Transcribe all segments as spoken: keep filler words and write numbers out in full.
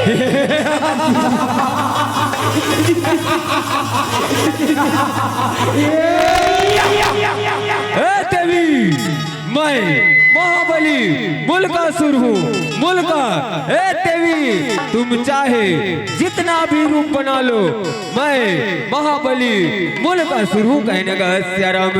ए देवी, मैं महाबली मुलकासुर हूँ। मुलका, ए देवी, तुम चाहे जितना भी रूप बना लो, मैं महाबली मुलकासुर हूँ। कहने का सियाराम।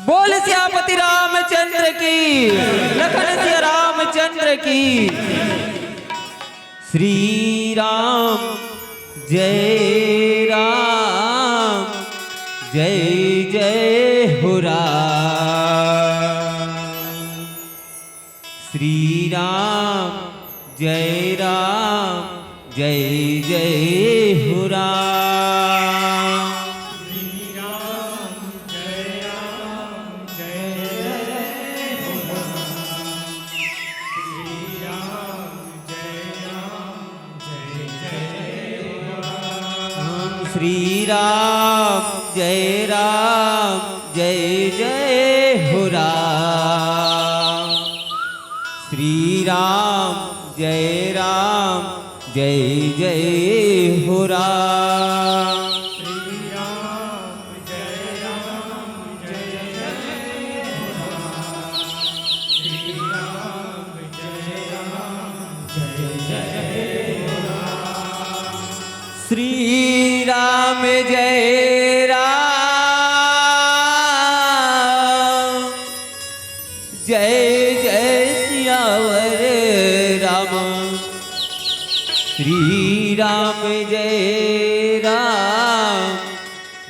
बोल सियापति रामचंद्र की, लखन सिया रामचंद्र की। श्री राम, जय राम, जय जय हो राम। श्री राम, जय राम, जय जय हो राम। श्री राम, जय राम, जय जय हो राम। श्री राम, जय राम, जय जय हो राम। श्री राम, जय राम, जय जय सियावर राम। श्री राम, जय राम,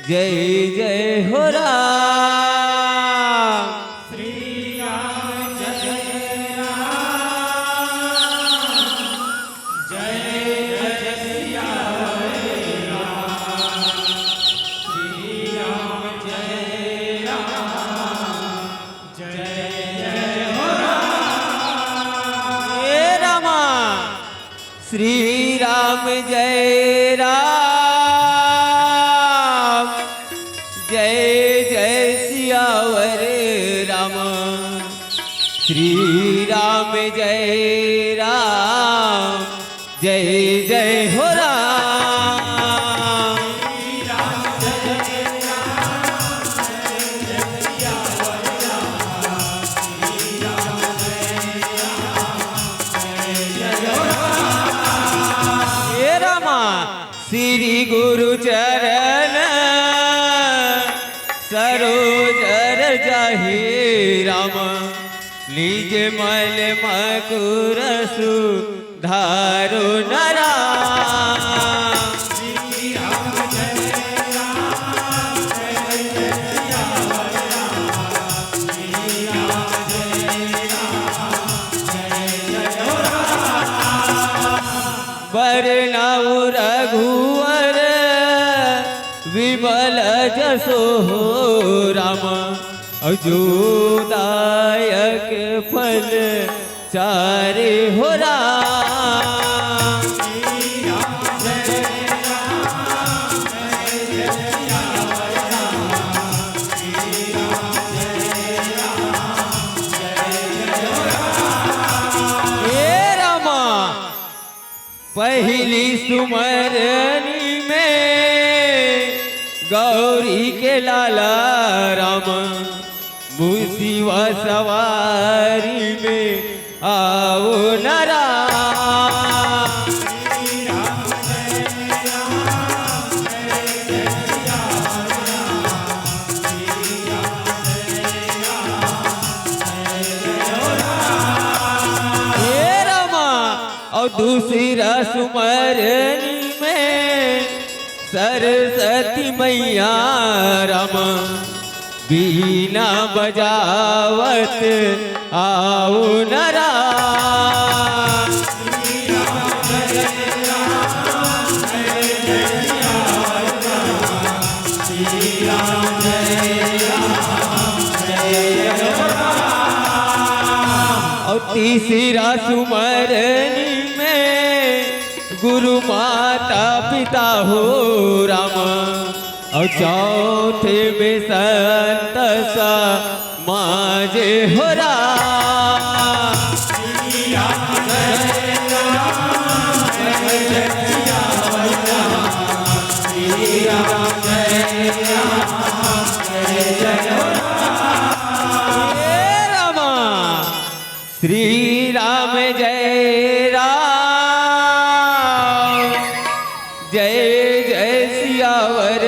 जय जय हो राम। श्री राम, जय राम, जय जय सियावर राम। श्री राम, जय राम, जय जय हो राम। हे रामा, श्री राम, जय राम, जय जय सियावर राम। श्री राम जय राम, जय जय हो राम। हे रामा, श्री गुरु चरण सरोज रज हे राम, निज मल मकुर सुधारो न राम। बरनउँ रघुवर विमल जसो हो राम, अउ जो दायक फल चारे हो राम। हे रामा, पहिली सुमरनी में गौरी के लाला राम, मुसिवा सवारी में आओ न राम। हे रामा, अउ दूसरा सुमरनी में सरस्वती मैया राम, बीना बजावत आओ न राम। अउ तीसरा सुमरनी में गुरु माता पिता हो राम, अउ चौथे में संत समाज हो राम। हे रामा, श्री राम जय राम, जय जय सियावर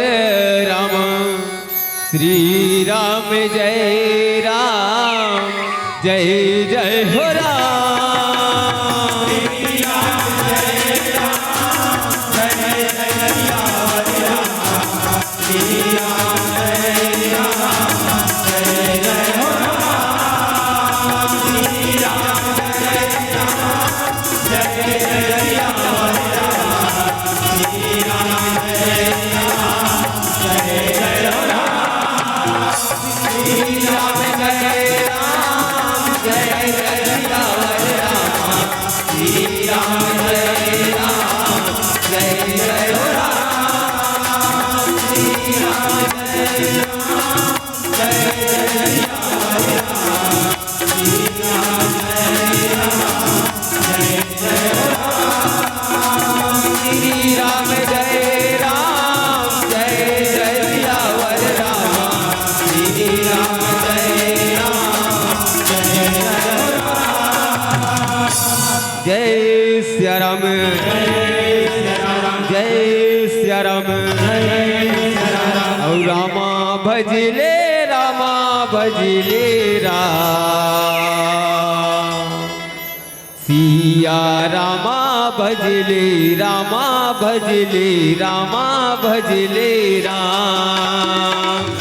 राम। श्री राम जय राम, जय जय हो राम। जय सिया राम, जय सिया राम। अउ रामा भजले, रामा भजले राम। सिया रामा भजले, रामा भजले, रामा भजले राम।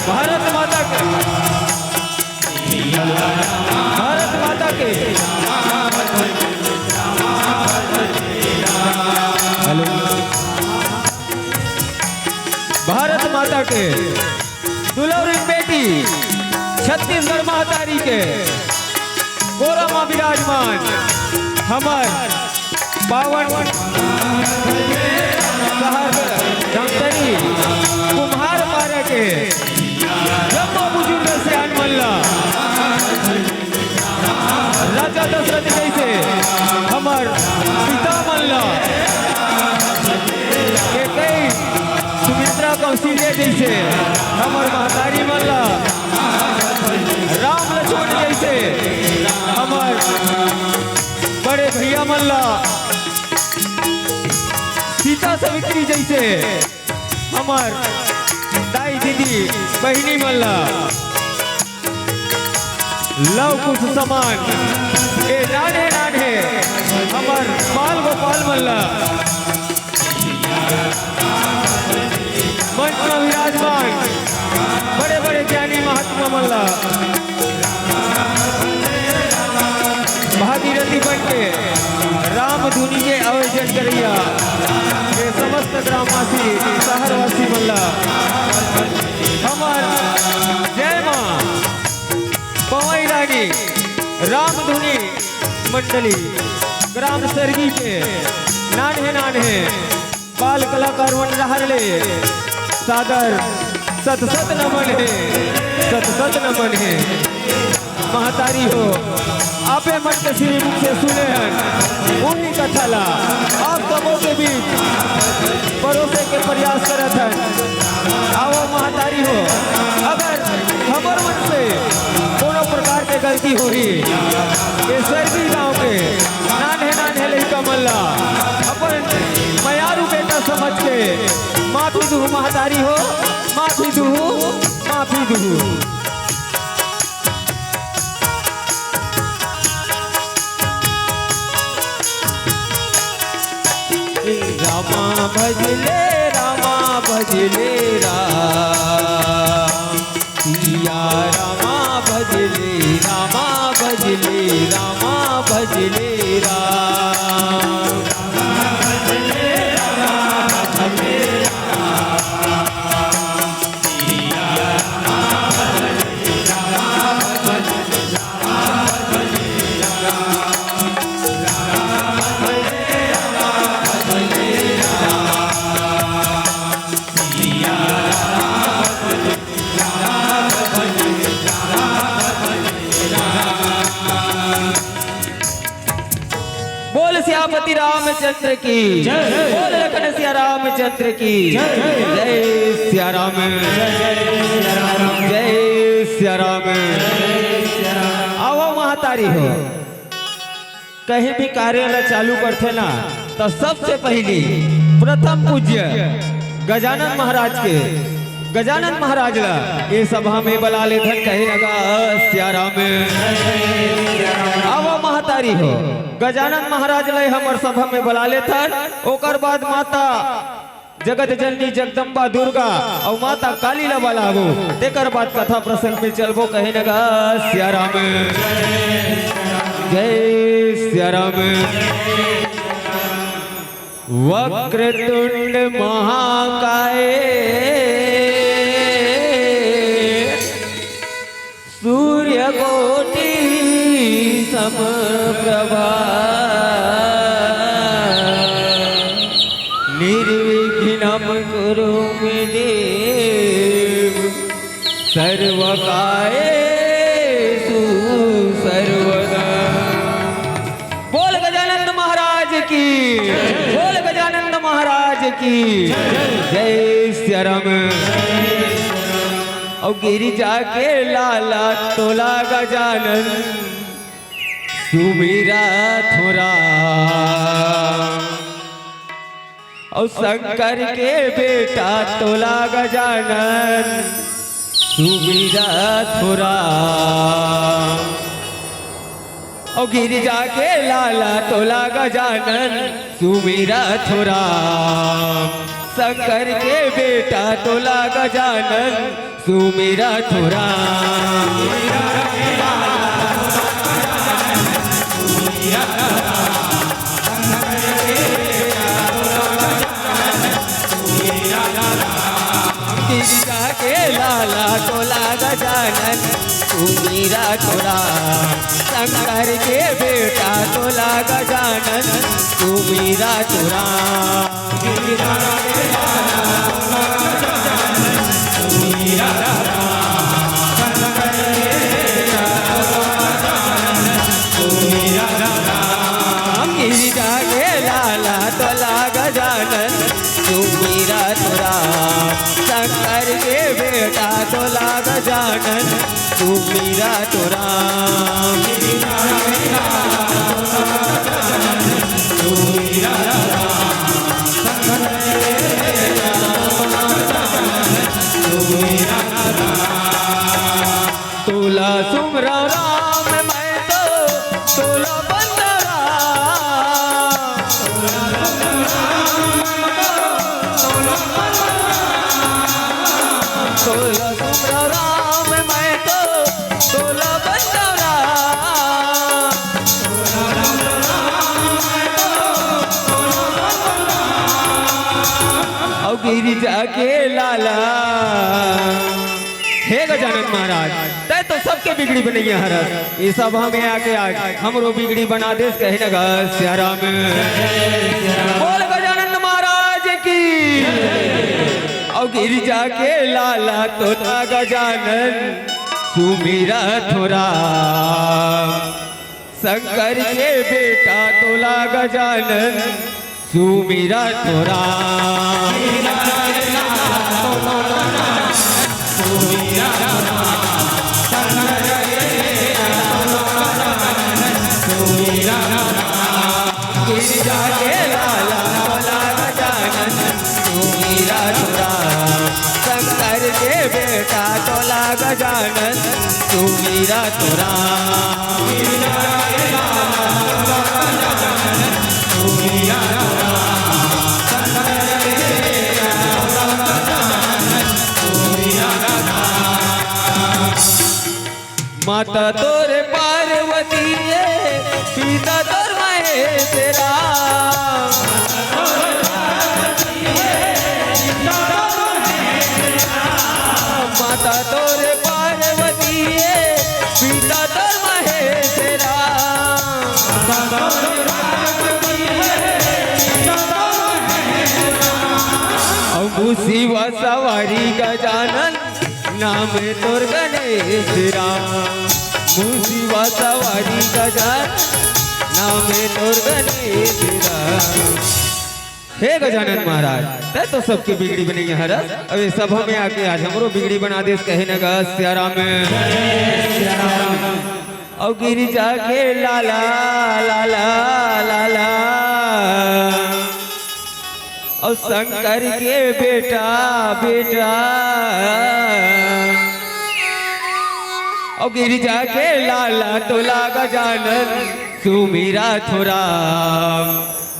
भारत माता के, भारत माता के। हेलो। भारत माता के दुलौरी बेटी छत्तीसगढ़ महतारी के कोरा म विराजमान हमर पावन शहर धमतरी कुम्हार पारा के जम्मो बुजुर्ग सियान मन ला राजा दशरथ जैसे हमर पिता मन ला, कैकेयी सुमित्रा कौशल्या जैसे हमर महतारी मन ला, राम लक्ष्मण जैसे हमर बड़े भैया मन ला, सीता सावित्री जैसे हमर दाई दीदी बहिनी मन ला, लव कुश समान ए नान्हे नान्हे हमर बाल गोपाल मन ला, मंच म विराजमान बड़े बड़े ज्ञानी महात्मा मन ला, भागीरथी बन के राम धुनी के आयोजन करैया ये समस्त ग्रामवासी, शहरवासी मन ला हमर जय माँ पवई रानी राम धुनी मंडली ग्राम सरगी के नान्हे नान्हे बाल कलाकार मन डहर ले सादर सत सत नमन हे, सत सत नमन हे। महतारी हो, आपे मन के श्रीमुख से सुने हन, उही कथा ला आप सबो के बीच परोसे के प्रयास करत हन। आवो महतारी हो, अगर हमर मन से कोनो प्रकार के गलती होही, ये सरगी गांव के नान्हे नान्हे लइका मन ला अपन मयारू बेटा समझ के माफी दुहू महतारी हो, माफी दुहू, माफी दुहू। रामा भजले, रामा भजले राम, सिया रामा भजले, रामा भजले, रामा भजले राम। बोल सियापति रामचंद्र की जय। बोल लखन सिया रामचंद्र की जय। जय सिया राम। जय सिया राम। आवो महतारी हो, कहीं भी कार्य ला चालू करथे ना, तो सबसे पहली प्रथम पूज्य गजानन महाराज के, गजानन महाराज ला ये सभा में बला लेथन, कहे लगा, "सिया राम।" आवो महतारी हो, गजानन महाराज ला हमर सभा में बला लेथन, ओकर बाद माता जगत जननी जगदम्बा दुर्गा अउ माता काली ला बलाबो, तेकर बाद कथा प्रसंग में चलबो, कहे लगा, "सिया राम, जय सिया राम।" वक्रतुंड महाकाय सूर्यकोटि समप्रभा निर्विघ्नं कुरु मे देव सर्वकार्येषु सर्वदा। बोल गजानंद महाराज की, बोल गजानंद महाराज की। जय सिया राम। अउ गिरिजा के लाला तोला गजानन सुमिरा थोरा। अउ शंकर के बेटा तोला गजानन सुमिरा थोरा। अउ गिरिजा के लाला तोला गजानन सुमिरा थोरा। शंकर के बेटा तोला गजानन सुमिरा थोरा। गिरिजा के लाला तोला गजानन सुमिरा तोरा शंकर के बेटा तोला गजानन, सुमिरा तोरा। गिरिजा के लाला तोला गजानन, सुमिरा तोरा शंकर के बेटा तोला गजानन, सुमिरा तोरा। तोला सुमरा राम मैं तो, तोला बंदा राम। तोला सुमरा राम मैं तो, तोला बंदा राम। अउ गिरिजा के लाला। हे गजानन महाराज, तैं तो सबके बिगड़ी बनइया हरस। ए सभा में आके आज हमरो बिगड़ी बना देस, कहे न गा सियाराम। बोल गजानन महाराज की। अउ गिरिजा के लाला तोला गजानन, सुमिरा तोरा। शंकर के बेटा तोला गजानन, सुमिरा तोरा। गिरिजा के लाला तोला गजानन, सुमिरा तोरा। शंकर के बेटा तोला गजानन, सुमिरा तोरा। माता तोर पार्वती हे, पिता तोर महेश राम। माता तोर पार्वती हे, पिता तोर महेश राम। अउ मुसीवा सवारी गजानन, नाम तोर गणेश राम। मुसीवा सवारी गजानन, नाम तोर गणेश राम। हे गजानन महाराज, तैं तो सबके बिगड़ी बनइया हरस। अब ए सभा में आके आज हमरो बिगड़ी बना देस, कहे न गा सियाराम। अउ गिरिजा के लाला, लाला, लाला। अउ शंकर के बेटा, बेटा। अउ गिरिजा के लाला तोला गजानन, सुमिरा तोरा।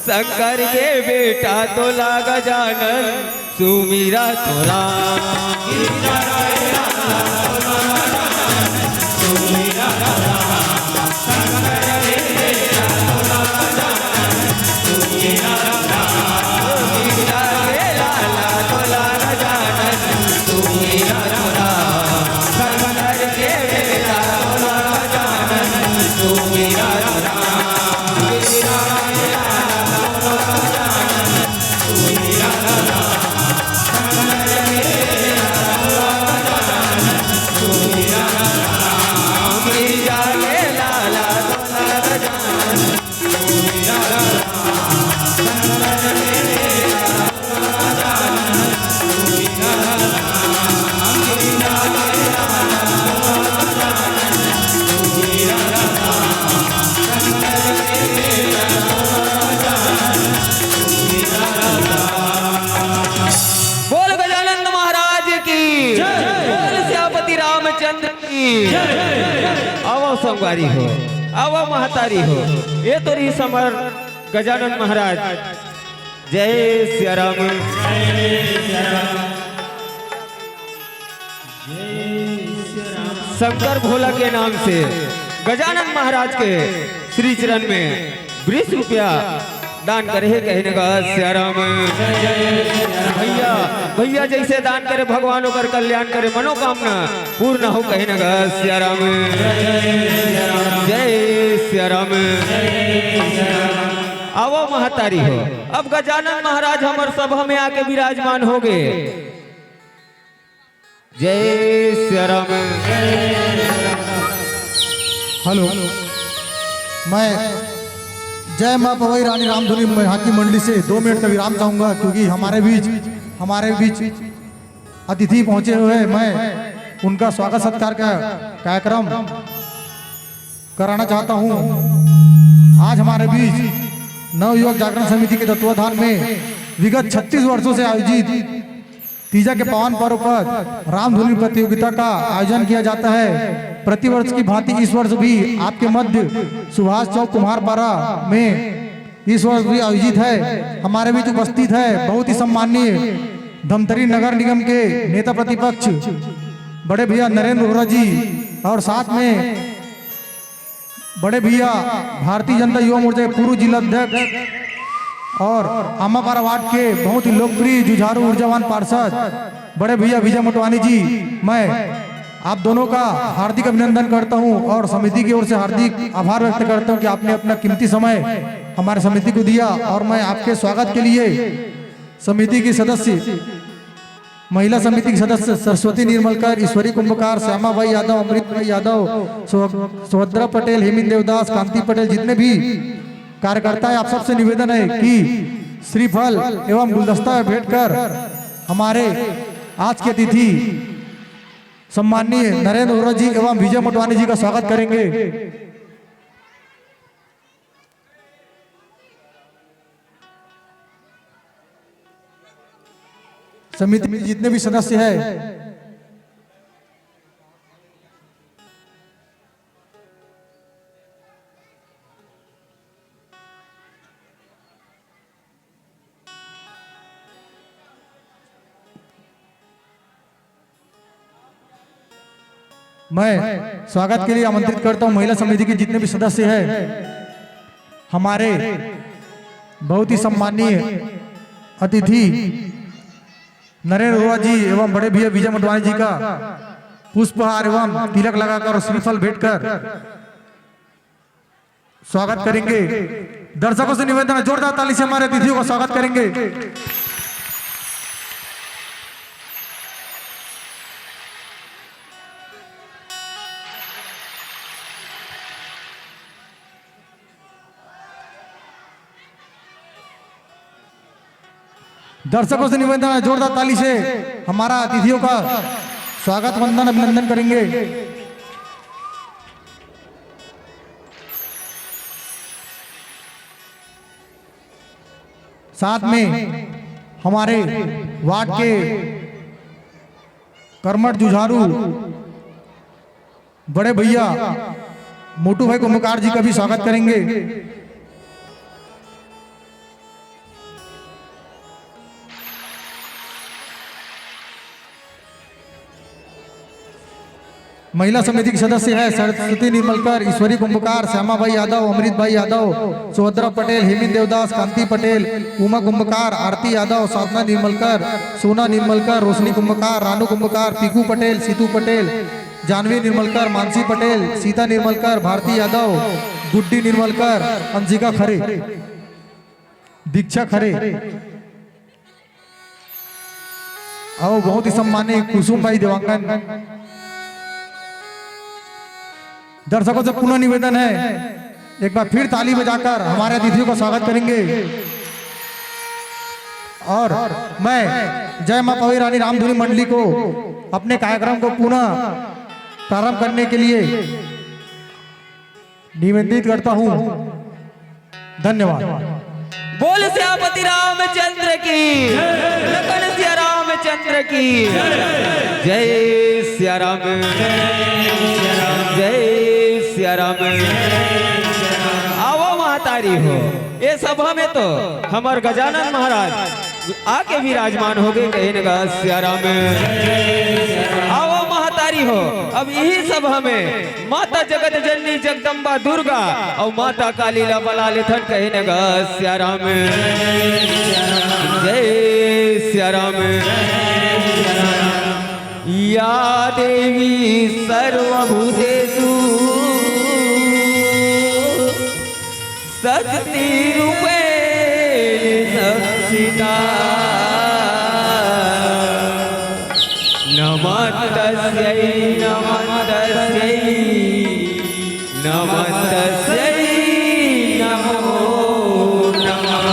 शंकर के बेटा तोला गजानन, सुमिरा तोरा। बोल गजानंद महाराज की। बोल सियापति रामचंद्र की। आवो संगवारी हो, आवो महतारी हो, ए तो रहिस हमर गजानंद महाराज। जय सिया राम। शंकर भोला के नाम से गजानन महाराज के श्री चरण में बीस रुपया दान करे हे, कहे न गा सिया राम। भैया, भैया जैसे दान करे, भगवान ओकर कल्याण करे, मनोकामना पूर्ण हो, कहे न गा सिया राम। जय सिया राम। आवो महतारी हो, अब गजानन महाराज हमर सभा में आके विराजमान हो गए। जय सिया राम। हेलो, मैं जय माँ पवई रानी रामधुनी महाकी मंडली से दो मिनट का विराम चाहूँगा, क्योंकि हमारे बीच हमारे बीच अतिथि पहुँचे हुए हैं। मैं उनका स्वागत सत्कार का कार्यक्रम कराना चाहता हूँ। आज हमारे बीच नवयुवक जागरण समिति के तत्वाधान में विगत छत्तीस वर्षों से आयोजित तीजा के पावन पर्व पर रामधुनी प्रतियोगिता का आयोजन किया जाता है। प्रतिवर्ष की भांति इस वर्ष भी आपके मध्य सुभाष चौक कुम्हारपारा में इस वर्ष भी आयोजित है। हमारे बीच उपस्थित है बहुत ही सम्माननीय धमतरी नगर निगम के नेता प्रतिपक्ष बड़े भैया नरेंद्र रोहरा जी और साथ में बड़े भैया भारतीय जनता युवा मोर्चा के पूर्व जिला अध्यक्ष और आमापारा वार्ड के बहुत ही लोकप्रिय जुझारू ऊर्जावान पार्षद बड़े भैया विजय मोटवानी जी, मैं आप दोनों का हार्दिक अभिनंदन करता हूं और समिति की ओर से हार्दिक आभार व्यक्त करता हूं कि आपने अपना कीमती समय हमारे समिति को दिया। और मैं आपके स्वागत के लिए समिति की सदस्य, महिला समिति की सदस्य सरस्वती निर्मलकर, ईश्वरी कुंभकार, श्यामा भाई यादव, अमृत भाई यादव, सुभद्रा पटेल, हेमिन देवदास, कांति पटेल, जितने भी कार्यकर्ता है, आप सबसे निवेदन है कि श्रीफल एवं गुलदस्ता भेंट कर हमारे आज के अतिथि सम्माननीय नरेंद्र रोहरा जी एवं विजय मोटवानी जी का स्वागत करेंगे। समिति में जितने भी सदस्य हैं, मैं स्वागत के लिए आमंत्रित करता हूं महिला समिति के जितने भी सदस्य हैं, हमारे बहुत ही सम्माननीय अतिथि नरेंद्र रोहरा जी एवं बड़े भैया विजय मोटवानी जी का पुष्पहार एवं तिलक लगाकर और श्रीफल भेंटकर स्वागत करेंगे। दर्शकों से निवेदन है, जोरदार ताली से हमारे अतिथियों का स्वागत करेंगे। दर्शकों से निवेदन है, जोरदार ताली से हमारा अतिथियों का स्वागत वंदन अभिनंदन करेंगे। साथ में हमारे वार्ड के कर्मठ जुझारू बड़े भैया मोटू भाई कुंभकार जी का भी स्वागत करेंगे। महिला समिति के सदस्य है सरस्वती निर्मलकर, ईश्वरी कुंभकार, श्यामा भाई यादव, अमृत भाई यादव, सुभद्रा पटेल, हेमिन देवदास, कांति पटेल, उमा कुंभकार, आरती यादव, साधना निर्मलकर, सोना निर्मलकर, रोशनी कुंभकार, रानू कुंभकार, पीकू पटेल, सीतू पटेल, जानवी निर्मलकर, मानसी पटेल, सीता निर्मलकर, भारती यादव, गुड्डी निर्मलकर, अंशिका खरे, दीक्षा खरे, अउ बहुत ही सम्माननीय कुसुम भाई देवांगन। दर्शकों से पुनः निवेदन है, एक बार फिर ताली बजाकर हमारे अतिथियों का स्वागत करेंगे। और मैं जय माँ पवई रानी रामधुनी मंडली को अपने कार्यक्रम को पुनः प्रारंभ करने के लिए निवेदित करता हूँ। धन्यवाद। बोल सियापति रामचंद्र की, लखन सिया रामचंद्र की। जय सिया राम, जय सिया राम। आवो महतारी हो, ये सभा में तो हमर गजानन महाराज आके विराजमान हो गए। कहे न गा सिया राम। आवो महतारी। हो। अब इही सभा में माता जगत जननी जगदम्बा दुर्गा अउ माता काली ला बला लेथन, कहे न गा सिया राम, जय सिया राम। या देवी सर्वभूतेषु शक्तिरूपेण संस्थिता। नमस्तस्यै, नमस्तस्यै, नमस्तस्यै नमो नमः।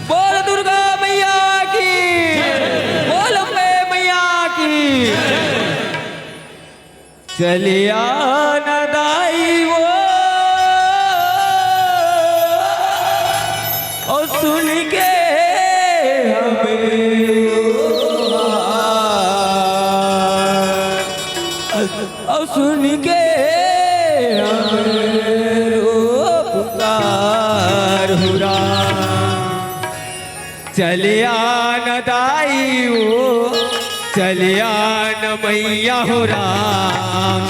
बोल दुर्गा मैया की, बोल अम्बे मैया की। चलिया न दाई वो, ओ सुन के हमरो हाल, ओ सुन के हमरो पुकार हुरा। चलिया न दाई वो, चलिया न मैया हो राम।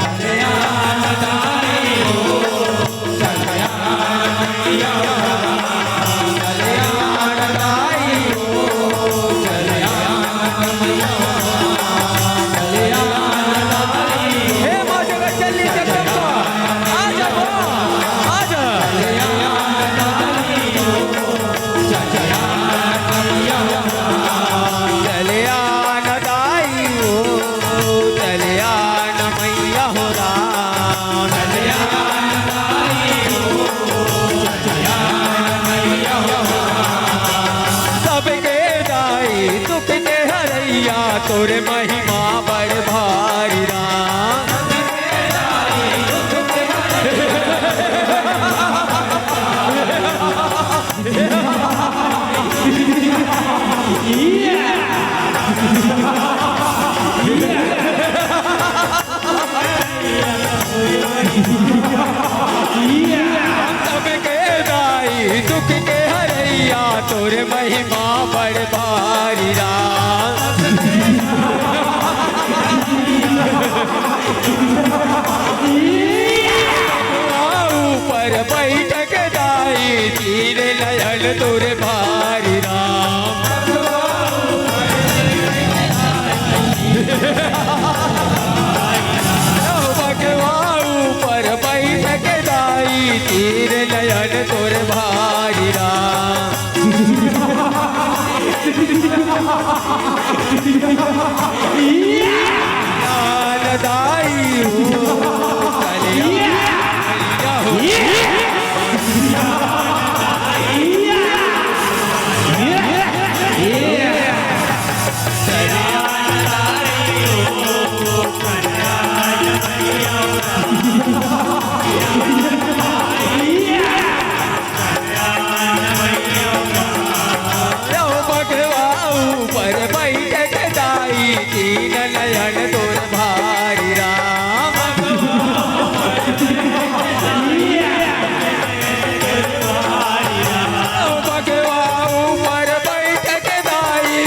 हे माँ जगत जननी जगदम्बा, आ जा माँ, आ जा। चलिया न दाई हो, चलिया न मैया हो राम। सबके दाई दुख के हरैया, तोरे महिमा बड़ भारी राम। सबके दाई दुख के हरैया, तोरे महिमा बड़ भारी राम। ऊपर बैठ के दाई तीर नयन तोरे भारी राम। बघवा ऊपर बैठ के दाई तीर नयन तोरे भारी राम। लाल दाई हो, कलिया, कलिया हो। लो बघवा ऊपर बैठ के दाई, तीन नयन तोर भारी राम। लो बघवा ऊपर बैठ के दाई,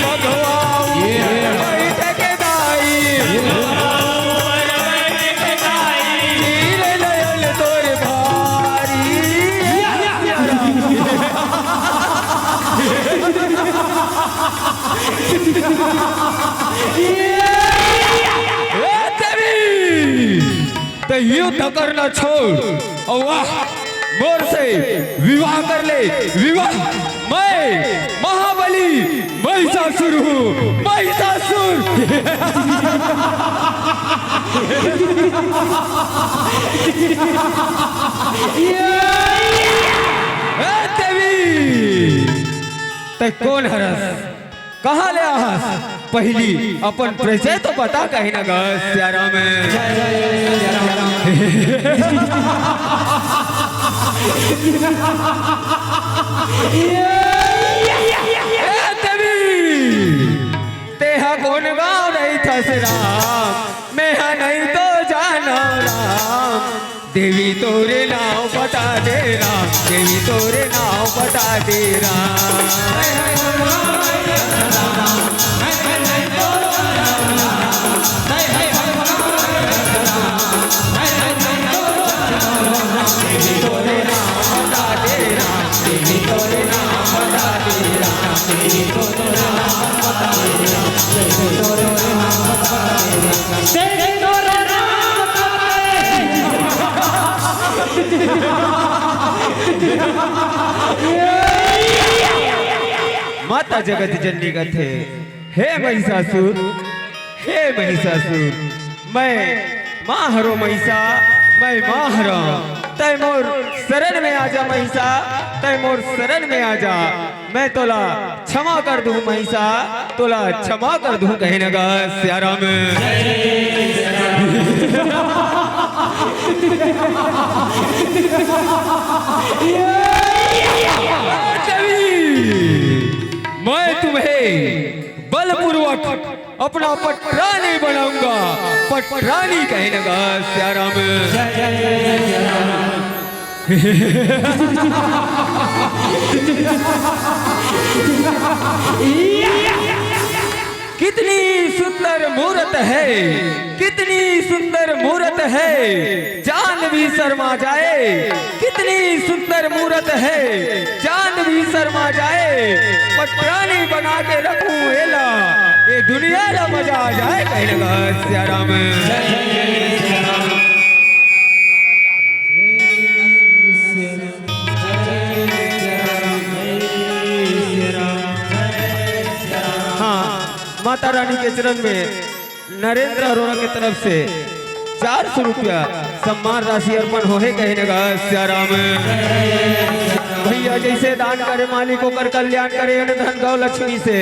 बघवा ऊपर बैठ के दाई, तीन नयन तोर भारी। ए देवी, ते युद्ध करना छोड़ अउ आ, मोर से विवाह कर ले, विवाह। मैं महाबली महिषासुर हूँ, महिषासुर। ए देवी, ते कोन हरस? कहाँ ले आहस? पहिली अपन परिचय तो बता, कहीं ना गा सिया राम। ए देवी, तेहा कोन गाँव रहिथस राम? मेहा नहीं तो जानव राम। देवी तोरे नाव बता दे राम, देवी तोरे नाव बता दे राम। माता जगत जननी कथे, हे महिषासुर, हे महिषासुर, मैं माँ हरों महिषा, मैं माँ हरों। तैं मोर शरण में आजा महिषा, तैं मोर शरण में आजा। मैं तोला क्षमा कर दूं महिषा, तोला क्षमा कर दूं, कहे न गा सियाराम। मैं तुम्हें बलपूर्वक अपना पटरानी बनाऊंगा, पटरानी, कहे न गा सियाराम। कितनी सुंदर मूरत है, कितनी सुंदर मूरत है, जान भी शर्मा जाए। कितनी सुंदर मूरत है, जान भी शर्मा जाए। पटरानी बना के रखूं एला, ये दुनिया ला मजा आ जाए, कहे न गा सियाराम। हाँ, माता रानी के चरण में नरेंद्र अरोड़ा के तरफ से चार सौ रुपया सम्मान राशि अर्पण होहे, कहे न गा सियाराम। भैया जैसे दान करे मालिक, ओकर कल्याण करे, अन्न धन गौ लक्ष्मी से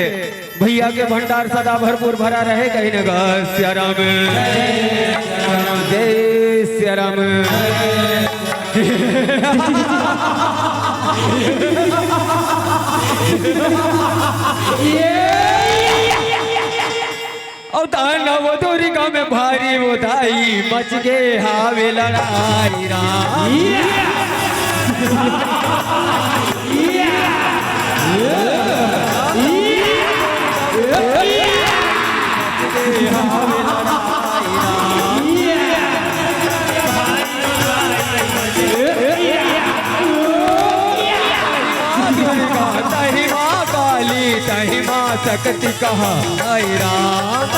भैया के भंडार सदा भरपूर भरा रहे, कहे न गा सियाराम। जय सियाराम। अउ दानव दुर्गा में भारी उदाई, मच गे हावे लड़ाई राम। तहि माँ काली, तहि माँ शक्ति कहा, आई राम।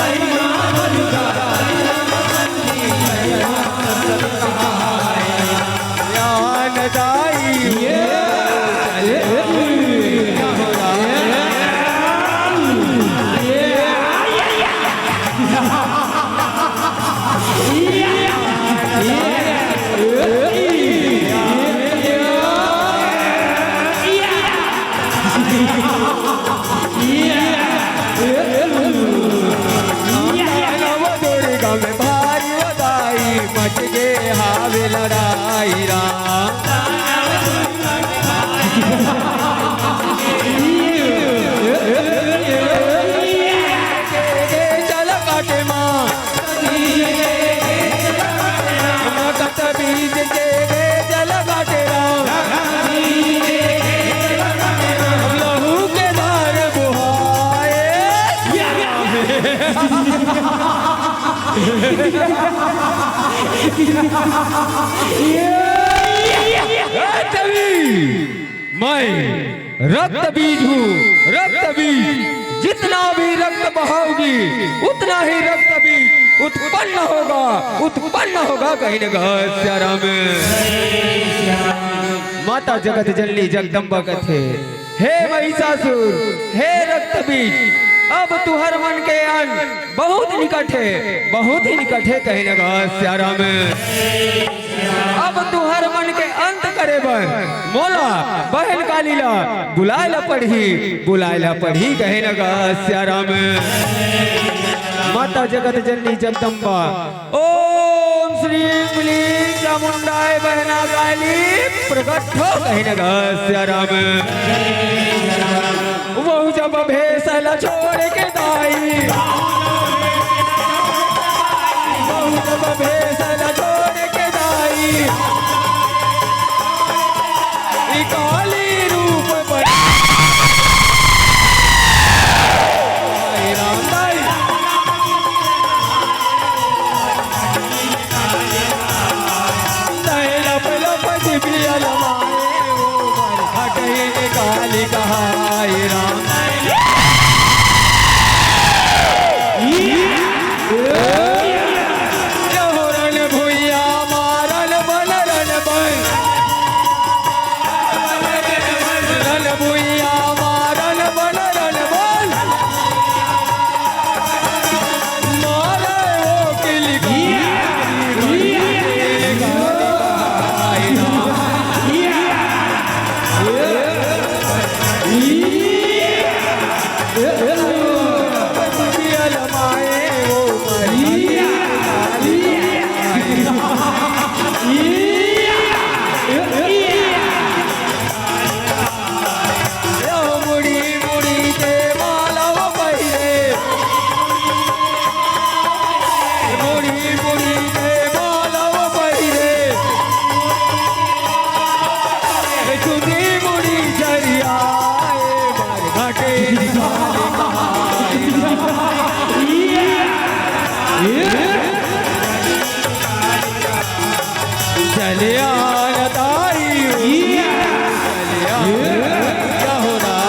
ज्ञानदाई। दुर्गा में भारी उदाई, मच गे हावे लड़ाई राम। चल काटे माँ, बीज के जल काटे राम। लहू के धार बुहाए। मैं रक्त बीज हूँ, रक्त बीज। जितना भी रक्त बहाओगी, उतना ही रक्त बीज उत्पन्न होगा, उत्पन्न होगा। कहे न गा सियाराम। माता जगत जननी जगदम्बा कथे, हे महिषासुर, हे रक्त बीज, अब तुहर मन के अंत बहुत निकट है, बहुत ही निकट है। कहे न गा सियाराम। अब तुहर मन के अंत करे बर मोला बहन काली ला बुलाए ला पड़ही, बुलाए ला पड़ही। कहे न गा सियाराम। माता जगत जननी जगदम्बा, ओम श्री क्लीं चामुंडाय बहना काली प्रकट हो। कहे न गा सियाराम। वहू जब भेस ला छोड़ के दाई, वहू जब भेस ला छोड़ के दाई, ई काली रूप बन आई राम दाई। तै लप लप जिबिया लमाए, ओ मारी खटई काली कहाई राम। चलिया न दाई, चलिया, क्या हो रहा?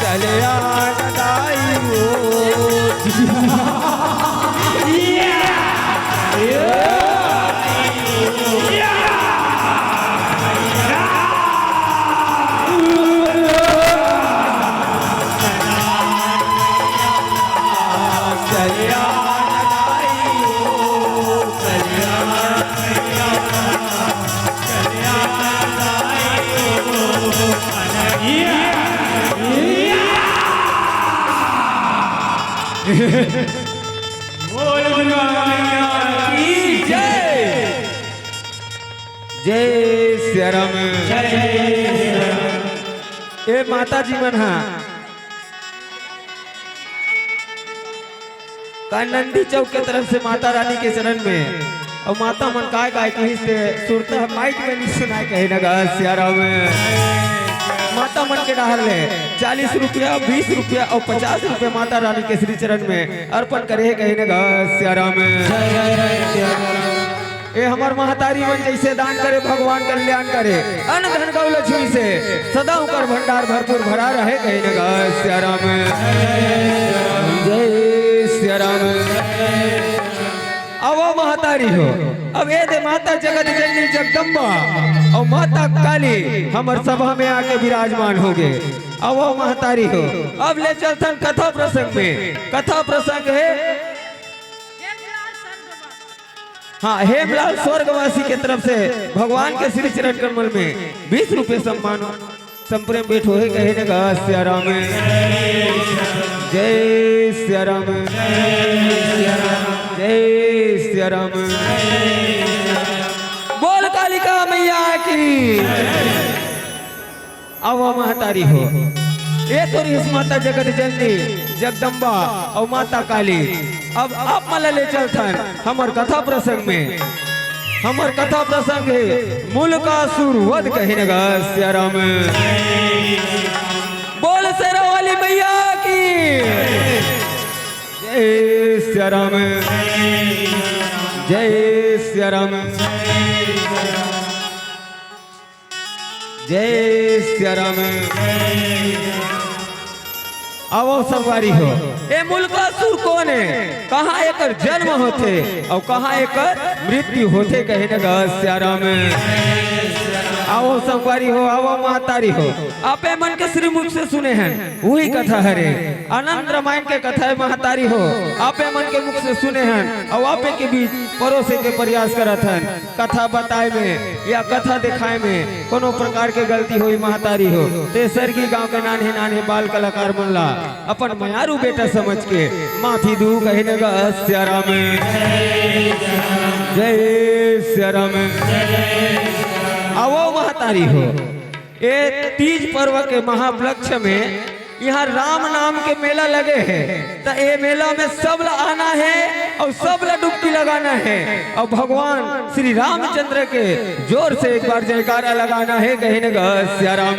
चलिया न दाई, बोल दुर्गा मैया की जय। जय सिया राम। जय सिया राम। ए माता जी मन हा का नंदी चौक के तरफ से माता रानी के चरण में, अउ माता मन काय काय कहिस ते सुरता माइक में नहीं सुनाय कहे न गा सिया राम। माता मन के डहार ले चालीस रुपया, बीस रुपया अउ पचास रुपया माता रानी के श्री चरण में अर्पण करे हे कहे न गा सिया राम। ए हमर महतारी मन जइसे दान करे भगवान कल्याण करे, अन्न धन गौ लक्ष्मी से सदा उंकर भंडार भरपूर भरा रहे कहे न गा सिया राम। जय सिया राम। अवो महतारी हो, अब ए दे माता जगत जननी जगदम्बा अउ माता काली हमर सभा में आके विराजमान होगे। अवो महतारी हो, अब ले चलथन कथा प्रसंग में। कथा प्रसंग हे, हाँ, हेमलाल स्वर्गवासी के तरफ से भगवान के श्री चरण कमल में बीस रुपये सम्मान संप्रेम भेंट होहे कहे न गा सिया राम। जय सिया राम। जय सिया राम। बोल कालिका मैया की। अवो महतारी हो, ए तोर हिस माता जगत जननी जगदम्बा अउ माता काली। अब आप मन ला ले चलथन हमर कथा प्रसंग में। हमर कथा प्रसंग हे मुलकासुर वध कहे न गा सिया राम। बोल शेरा वाली मैया की। जय सिया राम। जय सिया राम। जय सिया राम। आवो संगवारी हो, ए मुलकासुर कोन हे, कहाँ एकर जन्म होथे अउ कहाँ एकर मृत्यु होथे कहे न गा सिया राम। आवो संगवारी हो, आवो महतारी हो, आपे मन के श्रीमुख से सुने हन, उही कथा हरे। आनंद रामायण के कथा हे महतारी हो, आपे मन के मुख से सुने हन, अउ आपे के बीच परोसे के प्रयास करत हन। कथा बताए में या कथा दिखाए में कोनो प्रकार के गलती होई महतारी हो, ते सरगी गांव के नान्हे नान्हे बाल कलाकार मन ला अपन मयारू बेटा समझ के माफी दू कहे न गा सिया राम। जय सिया राम। आवो महतारी हो, ए तीज पर्व के महापलक्ष में इहाँ राम नाम के मेला लगे हे, त ए मेला में सब ला आना हे अउ सब ला डुबकी लगाना हे अउ भगवान श्री रामचंद्र के जोर से एक बार जयकारा लगाना हे, कहे न गा सिया राम।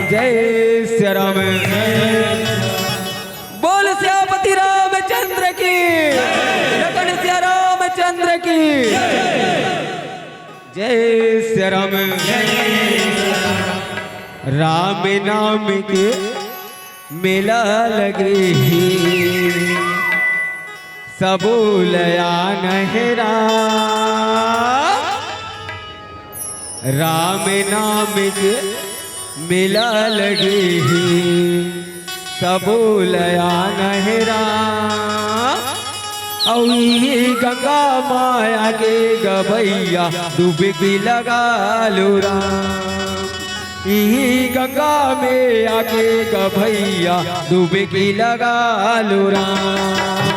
जय सिया राम। बोल सियापति रामचंद्र की, लखन सिया रामचंद्र की। जय सिया राम। राम नाम के मेला लगे हे, सबो लया नहरा। राम नाम के मेला लगे हे, सबो लया नहरा। अउ इही गंगा माया के गबैया डुबकी लगा लो राम। इही गंगा में आके गबैया डुबकी लगा लो राम।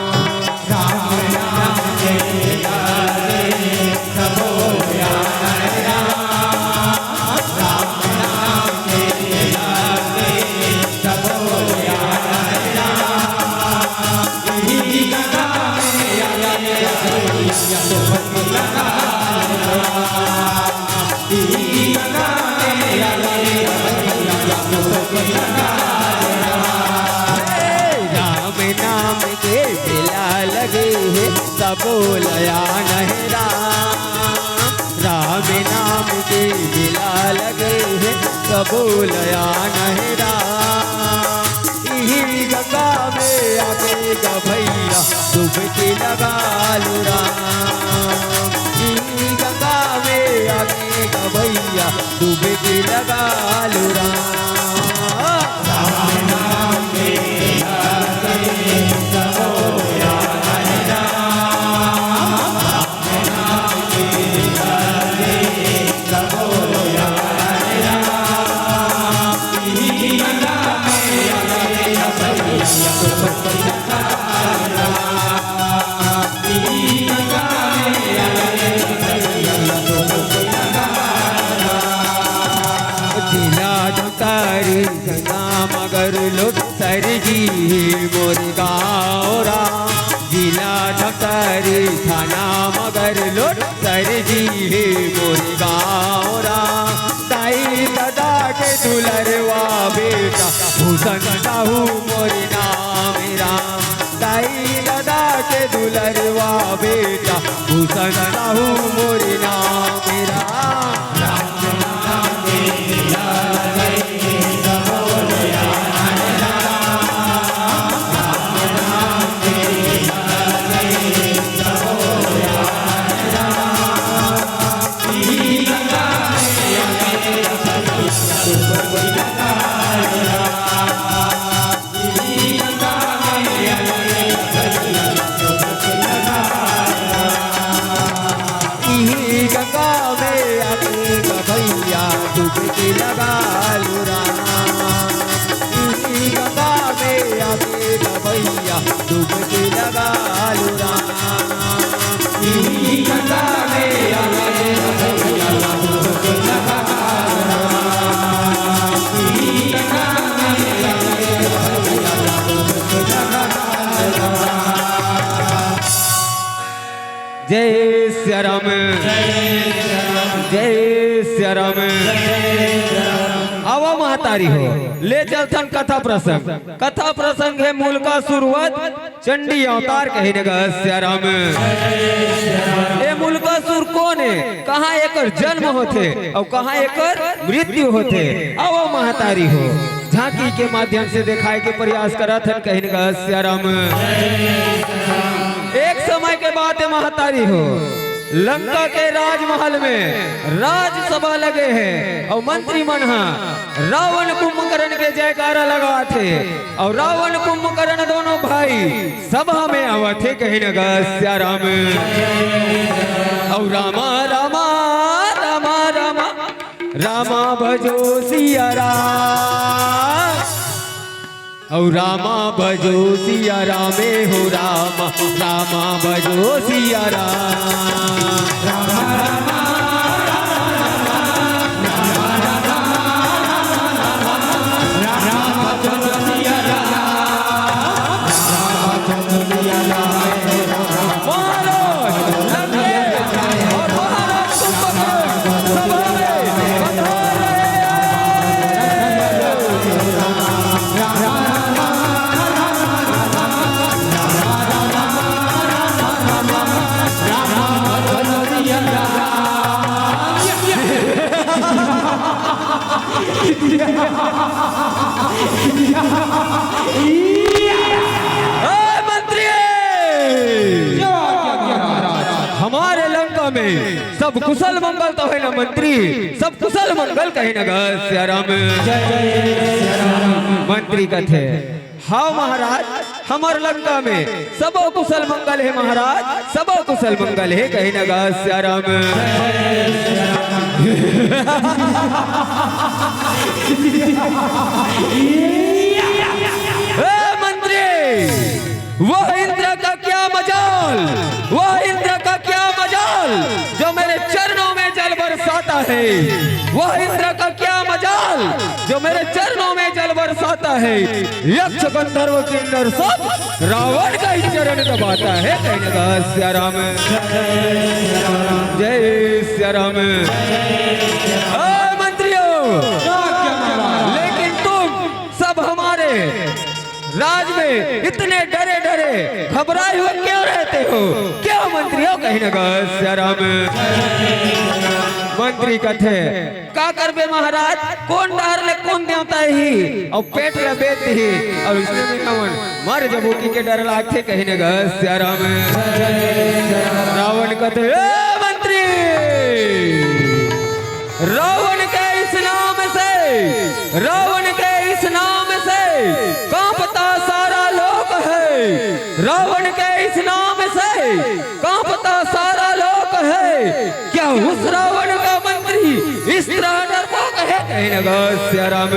बोलया नहीं राम, राम नाम के गिला लगे हे, तो बोलया नहीं राम। इही गंगा में आके गा भैया डुबकी लगा लू राम, इही गंगा में आके गा भैया डुबकी लगा लू राम। जिला धमतरी थाना मगरलोड सरजी मोर गाँव राम, जिला धमतरी थाना मगरलोड सरजी मोर गाँव राम। दाई ददा के दुलरवा बेटा भूषण साहू मोर नाम राम, दाई ददा के दुलरवा बेटा भूषण साहू मोर नाम राम। इही गंगा में आके गा भैया डुबकी लगा लू राम, इही गंगा में आके गा भैया डुबकी लगा लू राम। जय सिया राम, जय सिया राम। आवा महतारी हो, ले चलथन कथा प्रसंग। कथा प्रसंग हे मुलकासुर वध चंडी अवतार कहे न गा सिया राम। ए मुलकासुर कोन हे, कहाँ एकर जन्म होथे अउ कहाँ एकर मृत्यु होथे? आवा महतारी हो, झांकी के माध्यम से देखाय के प्रयास करत हन कहे न गा सिया राम। एक समय के बात हे महतारी हो, लंका के राजमहल में राजसभा लगे हे अउ मंत्री मन ह रावण कुंभकर्ण के जयकारा लगाथे अउ रावण कुंभकर्ण दोनों भाई सभा में आवत हे कहे न गा सिया राम। अउ रामा रामा रामा रामा रामा भजो सिया राम। अउ रामा भजो सिया रामे हो रामा, रामा भजो सिया राम। ए मंत्री, हमर लंका में सब कुशल मंगल तो हे ना मंत्री? सब कुशल मंगल कहे न गा सिया राम। मंत्री कथे, हाँ महाराज, हमर लंका में सबो कुशल मंगल हे महाराज, सबो कुशल मंगल हे कहे न गा सिया राम। ए मंत्री, वह इंद्र का क्या मजाल, वह इंद्र का क्या मजाल जो मेरे चरणों में जल बरसाता है, वह इंद्र का क्या मजाल जो मेरे चरणों में जल बरसाता है। यक्ष गंधर्व किन्नर सब रावण का ही चरण दबाता है। कहे न गा सिया राम, जय सिया राम। ओ मंत्रियों, लेकिन तुम सब हमारे राज में इतने डरे डरे घबराए हुए क्यों रहते हो? क्यों मंत्री हो?" कहिन गा सियाराम। मंत्री कथे, "का करबे महाराज, कोन डहर ले कोन देवता ही, अउ पेट ला बेच दिही, अउ इसने में हमन मर जबो कहिके डर लागथे।" कहिन गा सियाराम। रावण कथे, "ए मंत्री, रावण के इस नाम से, रावण के इस नाम से कांपता सारा लोक है, रावण के इस नाम से कांपता सारा लोक है। क्या उस रावण का मंत्री इस तरह डरपोक है?" कहिन गा सियाराम।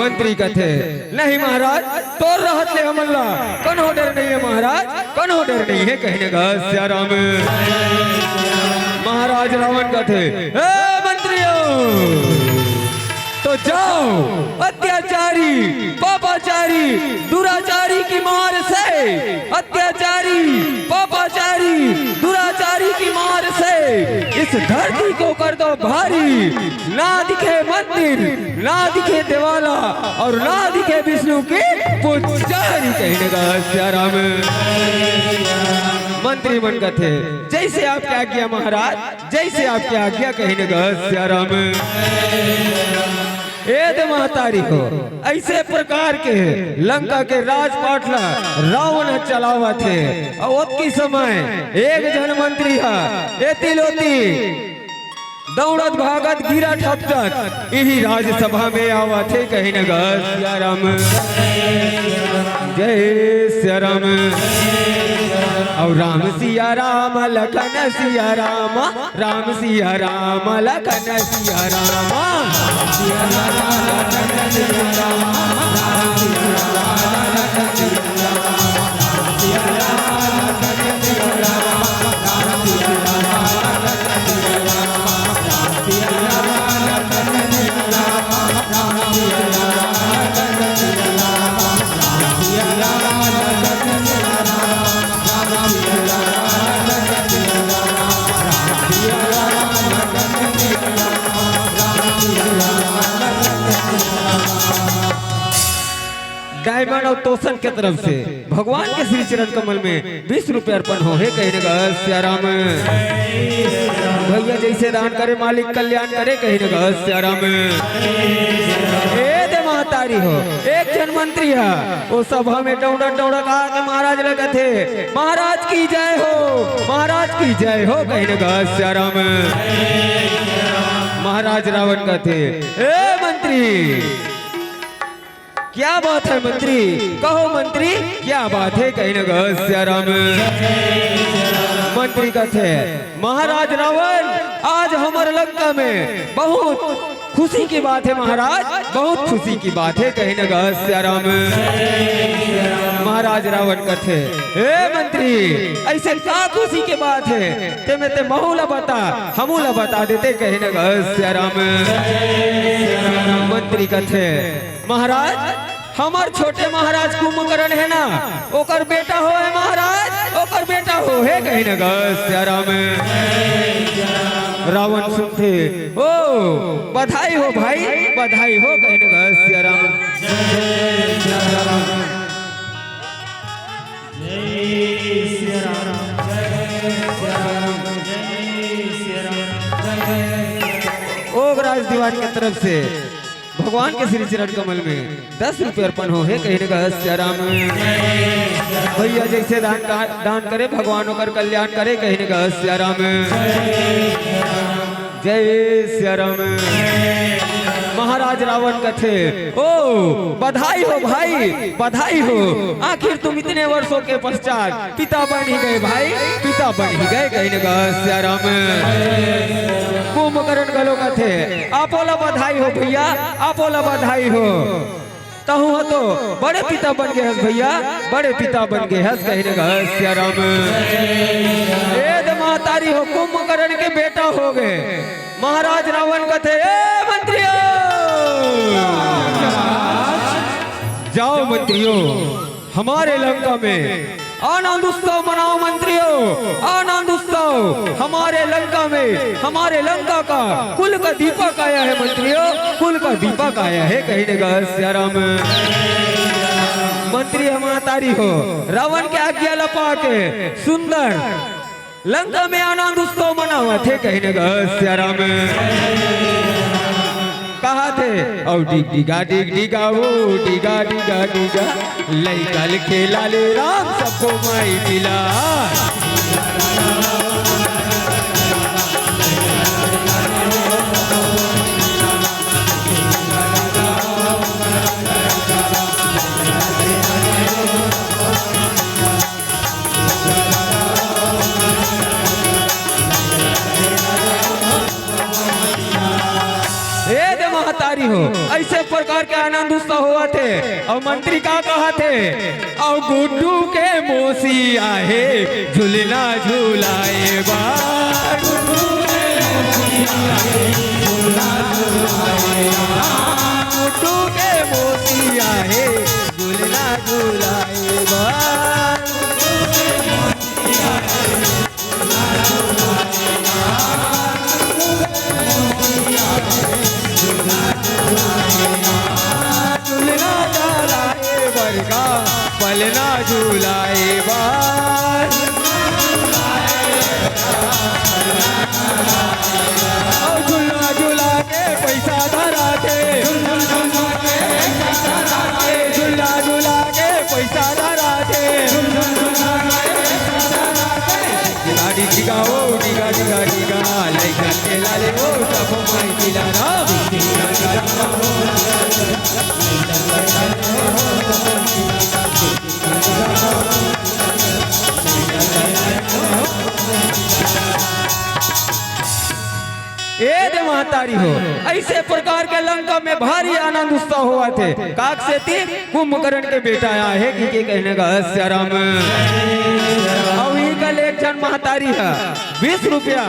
मंत्री कथे, "नहीं महाराज, तोर रहत ले हमन ला कनो डर नहीं है महाराज, कनो डर नहीं है।" कहिन गा सियाराम। महाराज रावण कथे, "ए मंत्रियों, तो जाओ, अत्याचारी, पापाचारी, दुराचारी की मार से, अत्याचारी, पापाचारी, दुराचारी की मार से इस धरती को कर दो भारी। ना दिखे मंदिर, ना दिखे देवाला, अउ ना दिखे विष्णु के पुजारी।" कहिन गा सियाराम। मंत्री मन कथे, "जैसे आपकी आज्ञा महाराज, जैसे आपकी आज्ञा।" कहिन गा सियाराम। ए दे महतारी हो, अइसे प्रकार के लंका के राजपाट ला रावण ह चलावत हे, अउ ओतकी समय एक झन मंत्री ह एती लोती दौड़त भागत गिरत हपटत इही राजसभा में आवत हे, कहिन गा सियाराम। जय सियाराम। अउ राम सिया राम लखन सिया राम, राम सिया राम लखन सिया राम। डायमंड अउ तोसन के तरफ से भगवान के श्री चरण कमल में बीस रुपया अर्पण होहे, कहिन गा सियाराम। भैया जैसे दान करे मालिक कल्याण करे, कहिन गा सियाराम। ए दे महतारी हो, एक झन मंत्री ह ओ सभा में डौड़त डौड़त आके महाराज ला कथे, "महाराज की जय हो, महाराज की जय हो।" कहिन गा सियाराम। महाराज रावण कथे, "ए मंत्री, क्या बात है मंत्री, कहो मंत्री, क्या बात है?" कहिन गा सियाराम। मंत्री कथे, "महाराज रावण, आज हमर लंका में बहुत खुशी की बात है महाराज, बहुत खुशी की बात है।" कहिन गा सियाराम। महाराज रावण कथे, "ए मंत्री, अइसे का खुशी के बात है? तेमे ते महू ला बता, हमू ला बता देते।" कहिन गा सियाराम। मंत्री कथे, "महाराज, हमर छोटे महाराज कुंभकर्ण हे ना, ओकर बेटा होहे महाराज, ओकर बेटा होहे।" कहिन गा सियाराम। रावण सुनथे, "ओ, बधाई हो भाई, बधाई हो।" कहिन गा सियाराम। ओगराज दीवान के तरफ से भगवान के श्री चरण कमल में दस रुपये अर्पण होहे, कहिन गा सियाराम। भैया जैसे दान का, दान करे, भगवान ओकर कल्याण करे, कहिन गा सियाराम। जय सियाराम। महाराज रावण कथे, "ओ, बधाई हो भाई, बधाई हो, आखिर तुम इतने वर्षों के पश्चात पिता बन ही गए भाई, पिता बन ही गए।" कहिन गा सियाराम। कुंभकर्ण घलो कथे, "आपो ला बधाई हो भैया, आपो ला बधाई हो। तहूँ ह तो बड़े पिता बन गे हस भैया, बड़े पिता बन गे हस।" कहिन गा सियाराम। ए दे महतारी हो, कुंभकर्ण के बेटा हो गे। महाराज रावण कथे, "ए मंत्रियो, जाओ मंत्रियो, हमारे लंका में आनंद उत्सव मनाओ मंत्रियों, आनंद उत्सव। हमारे लंका में, हमारे लंका का कुल का दीपक आया है मंत्रियों, कुल का दीपक आया है।" कहिन गा सियाराम। मंत्री ह महतारी हो, रावण के आज्ञा ल पाके सुंदर लंका में आनंद उत्सव मनावत हे, कहिने ग सियाराम। कहाथे, "अउ डिग डिगा डिग डिगा, ओ डिगा डिगा डिगा, लइका ल खेला ले राम सबको माई पिला।" ए दे महतारी हो, अइसे प्रकार के आनंद उत्सव होवत हे। अउ मंत्री का कहत हे, "अउ गुड्डू के मौसी आहे, झुलना झुलाए बर।" गुड्डू के मौसी आहे, झुलना झुलाए बर। झुलना झुलाए बर का, पलना झुलाए बर। अउ झुलना झुला के पइसा धराथे। झुलना झुला के पइसा धराथे। गाड़ी डिगा ओ, डिगा, डिगा, डिगा, लइका के लाले ओ, सब माई पिला ना। ए दे महतारी हो, अइसे प्रकार के लंका में भारी आनंद उत्सव होवत हे। काक सेती कुंभकर्ण के बेटा आए हे, कि के कहिने ग सियाराम। अउ इही कल एक झन महतारी ह बीस रुपया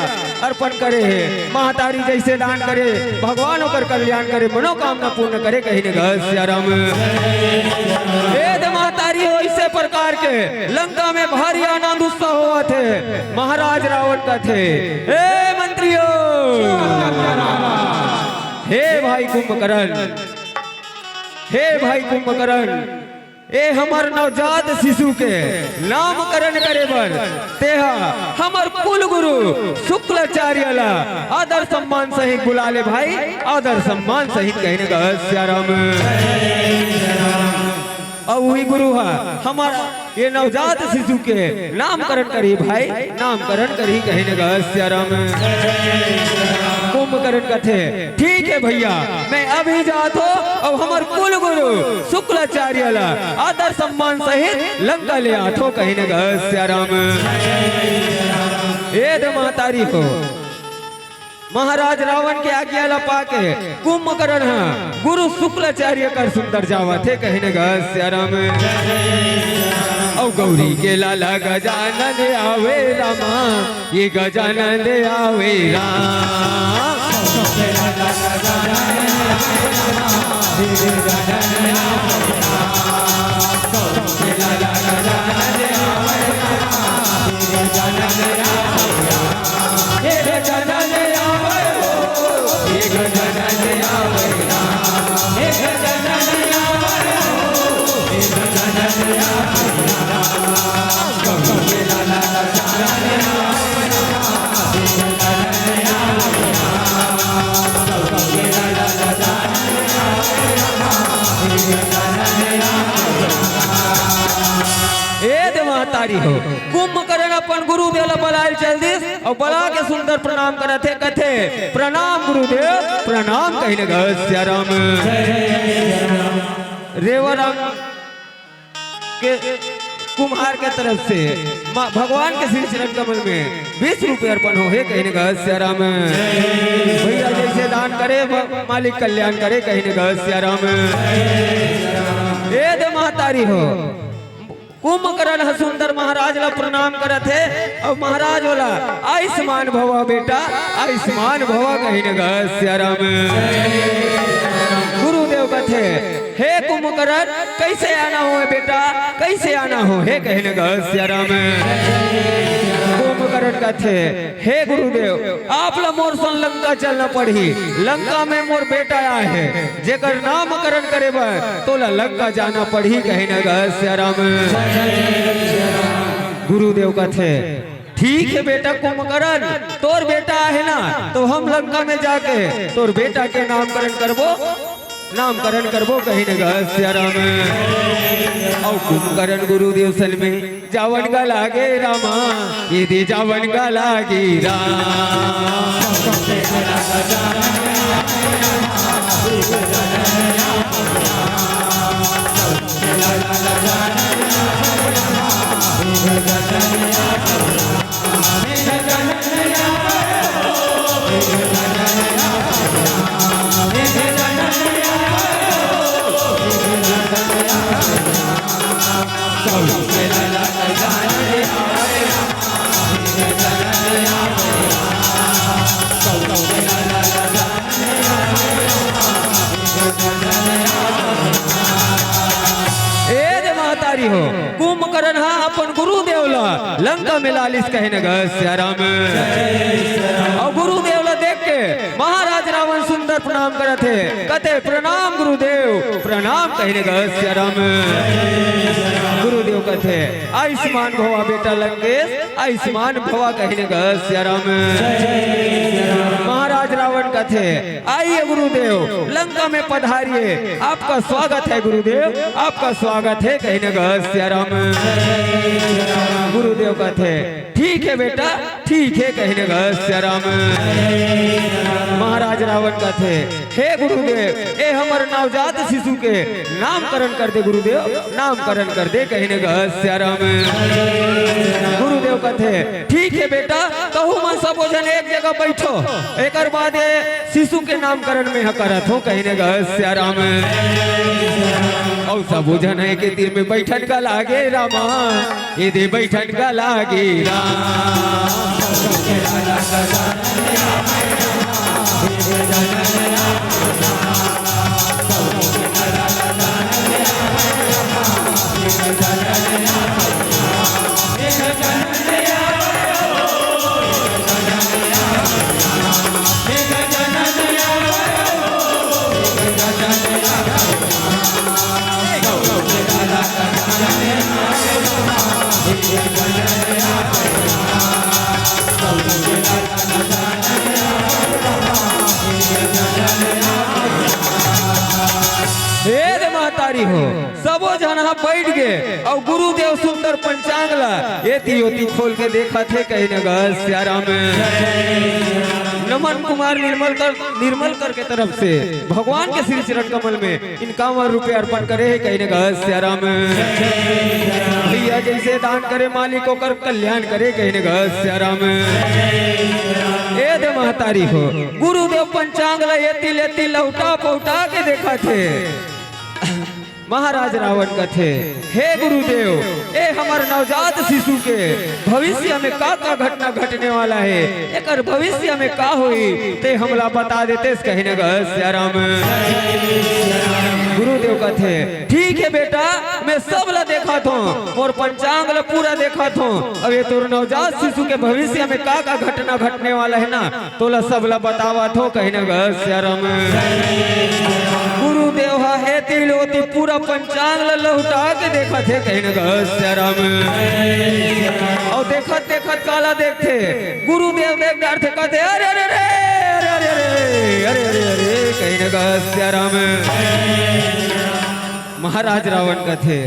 अर्पण करे हे। महतारी जइसे दान करे, भगवान ओकर कल्याण करे, मनोकामना पूर्ण करे, कहिने ग सियाराम। ए दे महतारी हो, अइसे प्रकार के लंका में भारी आनंद उत्सव होवत हे। महाराज रावण कथे, "ए मंत्रियो, हे भाई कुंभकर्ण, हे भाई कुंभकर्ण, ए हमर नवजात शिशु के नामकरण करे बर तेहा हमर कुल गुरु शुक्लाचार्य ला आदर सम्मान सहित बुला ले भाई, आदर सम्मान सहित," कहिने ग सियाराम। अउ उही गुरु ह हमर ये नवजात शिशु के नामकरण करही भाई, नामकरण करही, कहिने ग सियाराम। कुंभकर्ण कथे, "ठीक हे भइया, मैं अभी जात हों, अउ हमर कुल गुरु शुक्लाचार्य ला आदर सम्मान सहित लंका ले आत हों," कहिने ग सियाराम। ए दे महतारी हो, महाराज रावण के आज्ञा ला पाके कुंभकर्ण ह गुरु शुक्लाचार्य कर सुंदर जावत हे, कहिने ग सियाराम। अउ गौरी के लाला गजानन आवे रामा, ये गजानन आवे राम। ए दे महतारी हो, कुंभकर्ण अपन गुरुदेव ला बलाए ल चल दिस अउ बला के सुंदर प्रणाम करत हे, कथे, "प्रणाम गुरुदेव, प्रणाम," कहिने ग सियाराम। रेवा राम के कुम्हार के तरफ से माँ भगवान के श्री चरण कमल में बीस रुपये अर्पण होहे, कहिने ग सियाराम। भइया जइसे दान करे, ब-, मालिक कल्याण करे, कहिने ग सियाराम। ए दे महतारी हो, कुंभकर्ण ह सुंदर महाराज ला प्रणाम करत हे अउ महाराज ओला, "आयुष्मान भवा बेटा, आयुष्मान भवा," कहिने ग सियाराम। गुरुदेव कथे, "हे कुंभकर्ण, कइसे आना हो बेटा, कइसे आना हो?" हे कहिन गा सियाराम। कुंभकर्ण कथे, "हे गुरुदेव, आप ला मोर संग लंका चलना पड़ही। लंका में मोर बेटा आय हे, जेकर नामकरण करे बर तोला लंका जाना पड़ही," कहिन गा सियाराम। गुरुदेव कथे, "ठीक हे बेटा कुंभकर्ण, तोर बेटा आहे ना, त हम लंका में जाके तोर बेटा के नामकरण करबो, नामकरण करबो," कहिन गा सियाराम। अउ कुंभकर्ण गुरुदेव संग में जावन गा लागे रामा, ये दे जावन गा लागे राम। ए दे महतारी हो, कुंभकर्ण हा अपन गुरुदेव ला लंका में लालिस कहिन गा सियाराम। अउ गुरुदेव ला देख के महाराज रावण सुंदर प्रणाम करत हे, कथे, "प्रणाम गुरुदेव, प्रणाम," कहिन गा सियाराम। गुरुदेव कथे, "आयुष्मान भवा बेटा लंकेश, आयुष्मान भवा," कहिन गा सियाराम। महाराज रावण कथे, "आइए गुरुदेव, लंका में पधारिए, आपका स्वागत है गुरुदेव, आपका स्वागत है," कहिन गा सियाराम। गुरुदेव कथे, "ठीक हे बेटा, ठीक हे," कहिन गा सियाराम। महाराज रावण कथे, "हे गुरुदेव, ए हमर नवजात शिशु के नामकरण कर दे गुरुदेव, नामकरण कर दे," कहिन गा सियाराम। गुरुदेव कथे, "ठीक हे बेटा, तहू मन सबो झन एक जगह बइठो, एकर बाद ए शिशु के नामकरण में ह करत हो," कहिन गा सियाराम। अउ सबो झन एके तीर में बइठन गा लागे रामा, ये दे बइठन गा लागे राम। हे रे महतारी हो, सबो झन ह बइठ गे अउ गुरुदेव सुंदर पंचांग ला एती ओती खोल के देखत हे, कहिन गा सियाराम। नमन कुमार निर्मल कर, निर्मल कर के तरफ से भगवान के श्री चरण कमल में इनकावन रुपया अर्पण करे हे, कहिन गा सियाराम। भइया जइसे दान करे मालिक ओकर कल्याण करे, कहिन गा सियाराम। ए दे महतारी हो, गुरुदेव पंचांग ला एती लेती लहुटा पहुटा के देखत हे। महाराज रावण कथे, "हे गुरुदेव, ए हमर नवजात शिशु के भविष्य में का का घटना घटने वाला हे, एकर भविष्य में का होही, ते हमला बता देतेस," कहिन गा सियाराम। गुरुदेव कथे, "ठीक हे बेटा, मैं सब ला देखत हों, मोर पंचांग ला पूरा देखत हों। अब ए तोर नवजात शिशु के भविष्य में का का घटना घटने वाला हे ना, तोला सब ला बतावत हों," कहिन गा सियाराम। गुरुदेव ह एती ले ओती पूरा पंचांग ला लहुटा के देखत हे, कहिन गा सियाराम। अउ देखत देखत काला देखथे, गुरुदेव देख डरथे, कथे, "अरे, अरे, अरे, अरे, अरे, अरे, अरे, अरे," कहिन गा सियाराम। महाराज रावण कथे,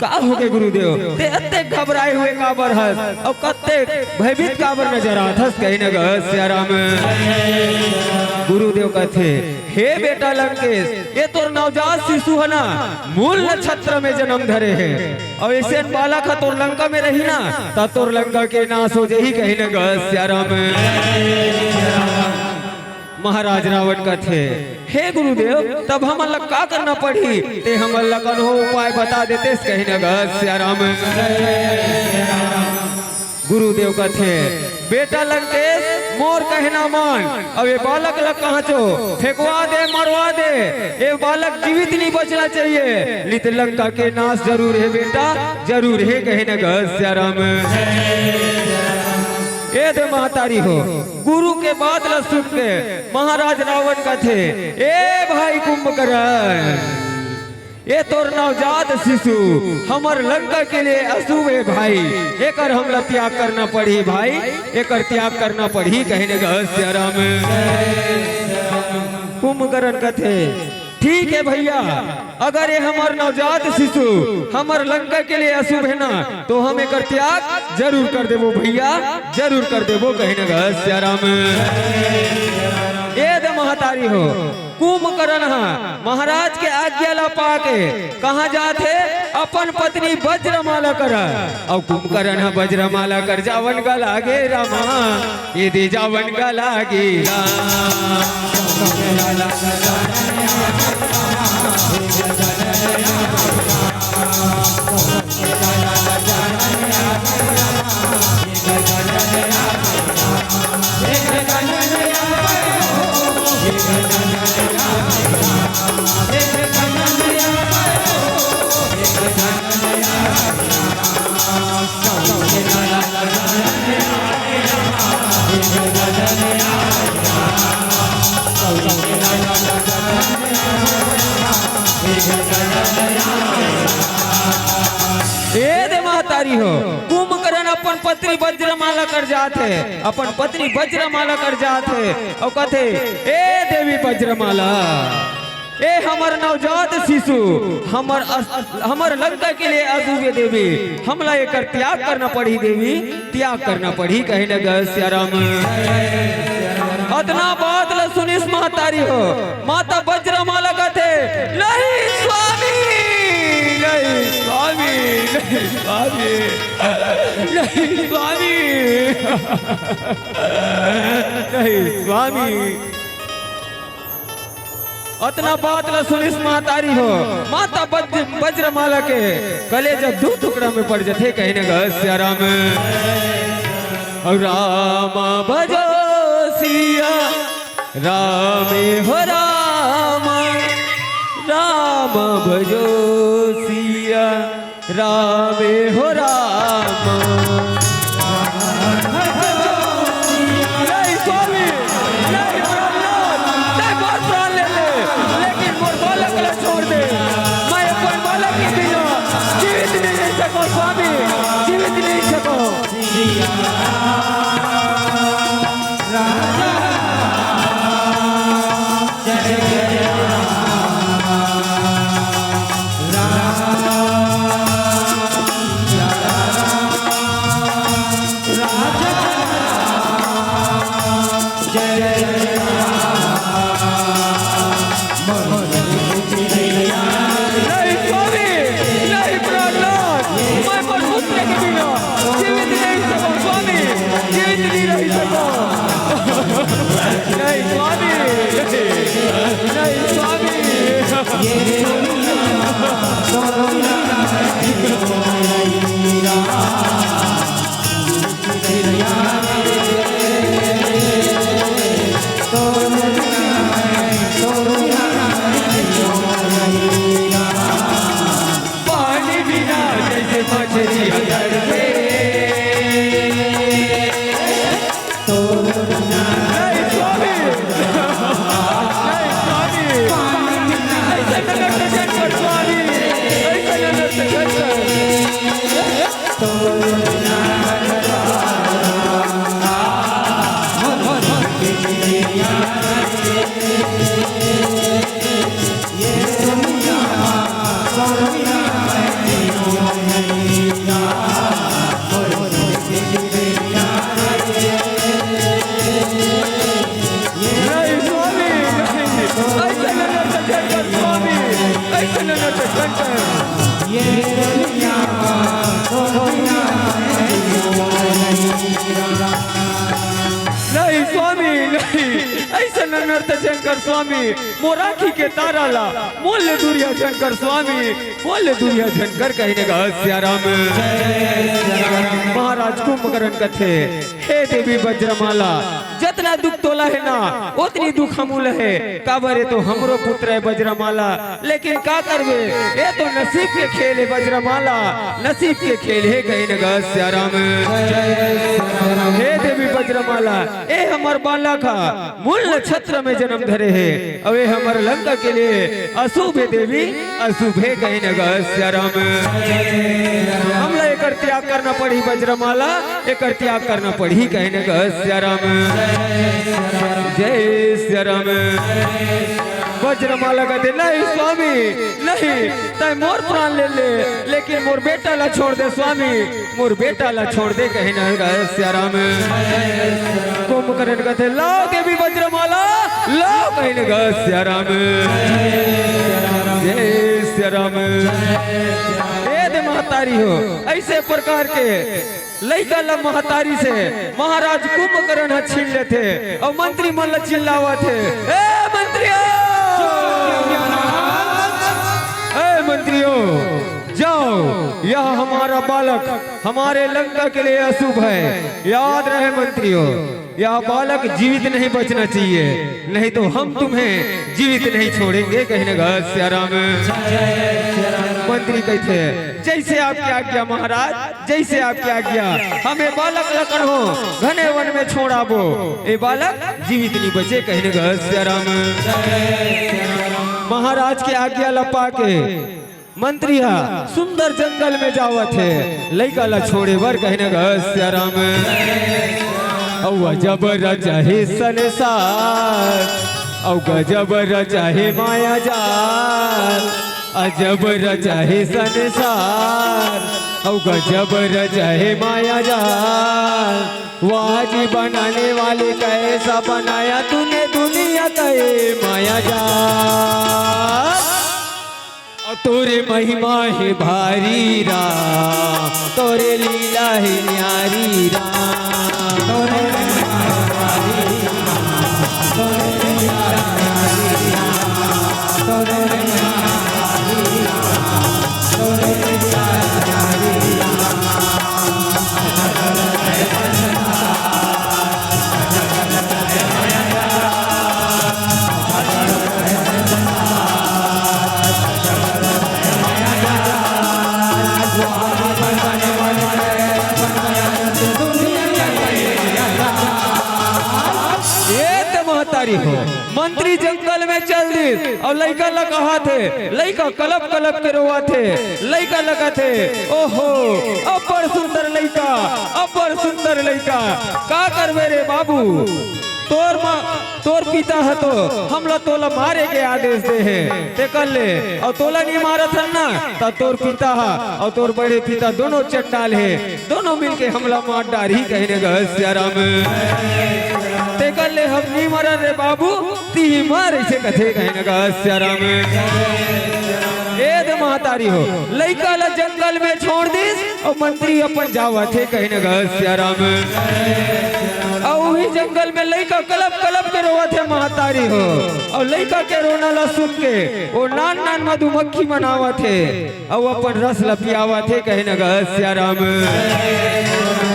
"का होगे गुरुदेव? ते अतेक घबराए हुए काबर हस? अउ कतेक भयभीत काबर नजर आत हस?" कहिन गा सियाराम। गुरुदेव कथे, "हे बेटा लंकेश, ए तोर नवजात शिशु ह ना, मूल नक्षत्र में जन्म धरे हे। अउ अइसन बालक ह तोर लंका में रही ना, त तोर लंका के नाश हो जाही," कहिन गा सियाराम। महाराज रावण कथे, "हे गुरुदेव, तब हमन ला का करना पड़ही? ते हमन ला कन्हो उपाय बता देतेस," कहिन गा सियाराम। गुरुदेव कथे, "बेटा लंकेश, मोर कहना मान, अब ये बालक ला कहांचो फेंकवा दे, मरवा दे, ये बालक जीवित नहीं बचना चाहिए, नहीं तो लंका के नाश जरूर है बेटा, जरूर है, कहे न ग सियाराम। ए दे महतारी हो, गुरु के बात ला सुन के महाराज रावण कथे, ए भाई कुंभकर्ण, ये तोर नवजात शिशु हमर लंका के लिए अशुभ है भाई, एकर हमला त्याग करना पड़ही भाई, एकर त्याग करना पड़ही, कहे न ग सियाराम। कुंभकर्ण कथे, ठीक है भैया, अगर ये हमर नवजात शिशु हमर लंका के लिए अशुभ है ना, तो हम एकर त्याग जरूर कर देबो भैया, जरूर कर देबो, कहे न ग सियाराम। ए दे महतारी हो, कुंभकर्ण ह महाराज के आज्ञा ला पाके कहाँ जात हे? अपन पत्नी वज्रमाला करा। अउ कुंभकर्ण ह वज्रमाला कर जावन गा लागे रामा, ये दे जावन गा लागे राम। ए दे महतारी हो, कुंभकर्ण अपन पत्नी वज्रमाला कर जात हे, अपन पत्नी वज्रमाला कर जात हे, अउ कथे, ए देवी वज्रमाला, ए हमर नवजात शिशु, हमर अस-, हमर लंका के लिए अशुभ देवी, हमला एकर त्याग करना पड़ही देवी, त्याग करना पड़ही, कहे न ग सियाराम। अतना बात ला सुनिस महतारी हो, माता वज्रमाला कथे, नहीं स्वामी, नहीं स्वामी, नहीं स्वामी, नहीं स्वामी, नहीं स्वामी। अतना बात ला सुनिस महतारी हो, माता वज्र-, वज्रमाला के कलेजा दू टुकड़ा में पड़ जथे, कहे न ग सियाराम। अउ राम भजो सिया रामे हो राम, राम भजो सिया रामे हो राम। नहीं स्वामी, नहीं प्रहलाद, तैं मोर प्राण ले ले, लेकिन मोर बालक ला छोड़ दे। मैं अपन बालक के बिना जीवित नहीं रह सकूं स्वामी, जीवित नहीं सकूं। नहीं स्वामी, नहीं प्रहलाद, मैं अपन पुत्र के बिना जीवित नहीं सकूं स्वामी, जीवित नहीं रह सकूं। नहीं स्वामी, नहीं स्वामी। पानी बिना जैसे मछली तड़पे। नहीं स्वामी, नहीं स्वामी, ऐसा नरक जंगल स्वामी, ऐसा नरक जंगल। नहीं स्वामी, नहीं, ऐसा नरक जंगल स्वामी, ऐसा नरक जंगल। नहीं स्वामी, नहीं, ऐसा नरक जंगल स्वामी, मोर आँखी के तारा ला मोर ले दुरिहा झन कर स्वामी, मोर ले दुरिहा झन कर, कहे न ग सियाराम। महाराज कुंभकर्ण कथे, हे देवी वज्रमाला, जब जितना दुख तोला हे ना, उतनी दुख हमू ल हे। काबर, ये तो हमरो पुत्र हे बजरमाला, लेकिन का करबे, ये तो नसीब के खेल हे बजरमाला, नसीब के खेल हे, कहे न गा सियाराम। हे देवी बजरमाला, ए हमर बालक हा मूल नक्षत्र में जन्म धरे हे, अउ ए हमर लंका के लिए अशुभ हे देवी, अशुभ हे, कहे न गा सियाराम। हमला एकर त्याग करना पड़ही बजरमाला, एकर त्याग करना पड़ही, कहे न गा सियाराम। जय सियाराम। बजरमाला कथे, "नहीं स्वामी, नहीं, तैं मोर प्राण ले ले, लेकिन मोर बेटा ला छोड़ दे स्वामी, मोर बेटा ला छोड़ दे," कहे न गा सियाराम। कुंभकर्ण कथे, "लाव देवी बजरमाला, लाव," कहे न गा सियाराम। जय सियाराम। ए दे महतारी हो, ऐसे प्रकार के लइका ला महतारी से महाराज कुंभकर्ण ह छीन लेथे अउ मंत्री मन ला चिल्लावत हे, "ए मंत्रियों! ए मंत्रियों, जाओ, यह हमारा बालक हमारे लंका के लिए अशुभ है। याद रहे मंत्रियों, यह बालक जीवित नहीं बचना चाहिए, नहीं तो हम तुम्हें जीवित नहीं छोड़ेंगे," कहे न गा सियाराम। मंत्री कथे, "जैसे आपकी आज्ञा महाराज, जैसे आपकी आज्ञा।" "हमें बालक लकन हो घने वन में छोड़ाबो, ए बालक जीवित नहीं बचे," कहे न गा सियाराम। महाराज के आज्ञा ला पाके मंत्री हा सुंदर जंगल में जावत हे, लइका ला छोड़े बर, कहे न गा सियाराम। अउ अजब रचा हे संसार, अउ गजब रचा हे माया जाल। अजब रचा हे संसार, अउ गजब रचा हे माया जाल। वाह जी बनाने वाले, कैसा बनाया तूने दुनिया का ये माया जाल। अउ तोरे महिमा हे भारी राम, तोरे लीला हे न्यारी राम। तोरे महिमा हे भारी राम, तोरे लीला हे न्यारी राम, तोरे महिमा हे भारी राम, तोरे लीला हे न्यारी राम। ए ते महतारी हो, मंत्री जंगल में चल दिस अउ लइका ला कहाथे, लइका कलप कलप के रोवाथे, लइका ला कथे, "ओहो, अब्बड़ सुंदर लइका, अब्बड़ सुंदर लइका, का करबे रे बाबू, तोर मा-, तोर पिता ह तो हमला तोला मारे के आदेश दे हे, तेकर ले, अउ तोला नी मारत हन ना, त तोर पिता ह अउ तोर बड़े पिता दोनों चंडाल हे, दोनों मिलके हमला मार डारही," कहे न गा सियाराम। "तेकर ले हम नी मरन रे बाबू, तिही मर," अइसे कथे, कहे न गा सियाराम। ए दे महतारी हो, लइका ला जंगल में छोड़ दिस, अउ मंत्री अपन जावत हे, कहे न गा सियाराम। अउ उही जंगल में लइका कलप कलप के रोवत हे महतारी हो। अउ लइका के रोना ला सुन के ओ नान नान मधुमक्खी मन आवत हे, अउ अपन रस ला पियावत हे, कहे न गा सियाराम।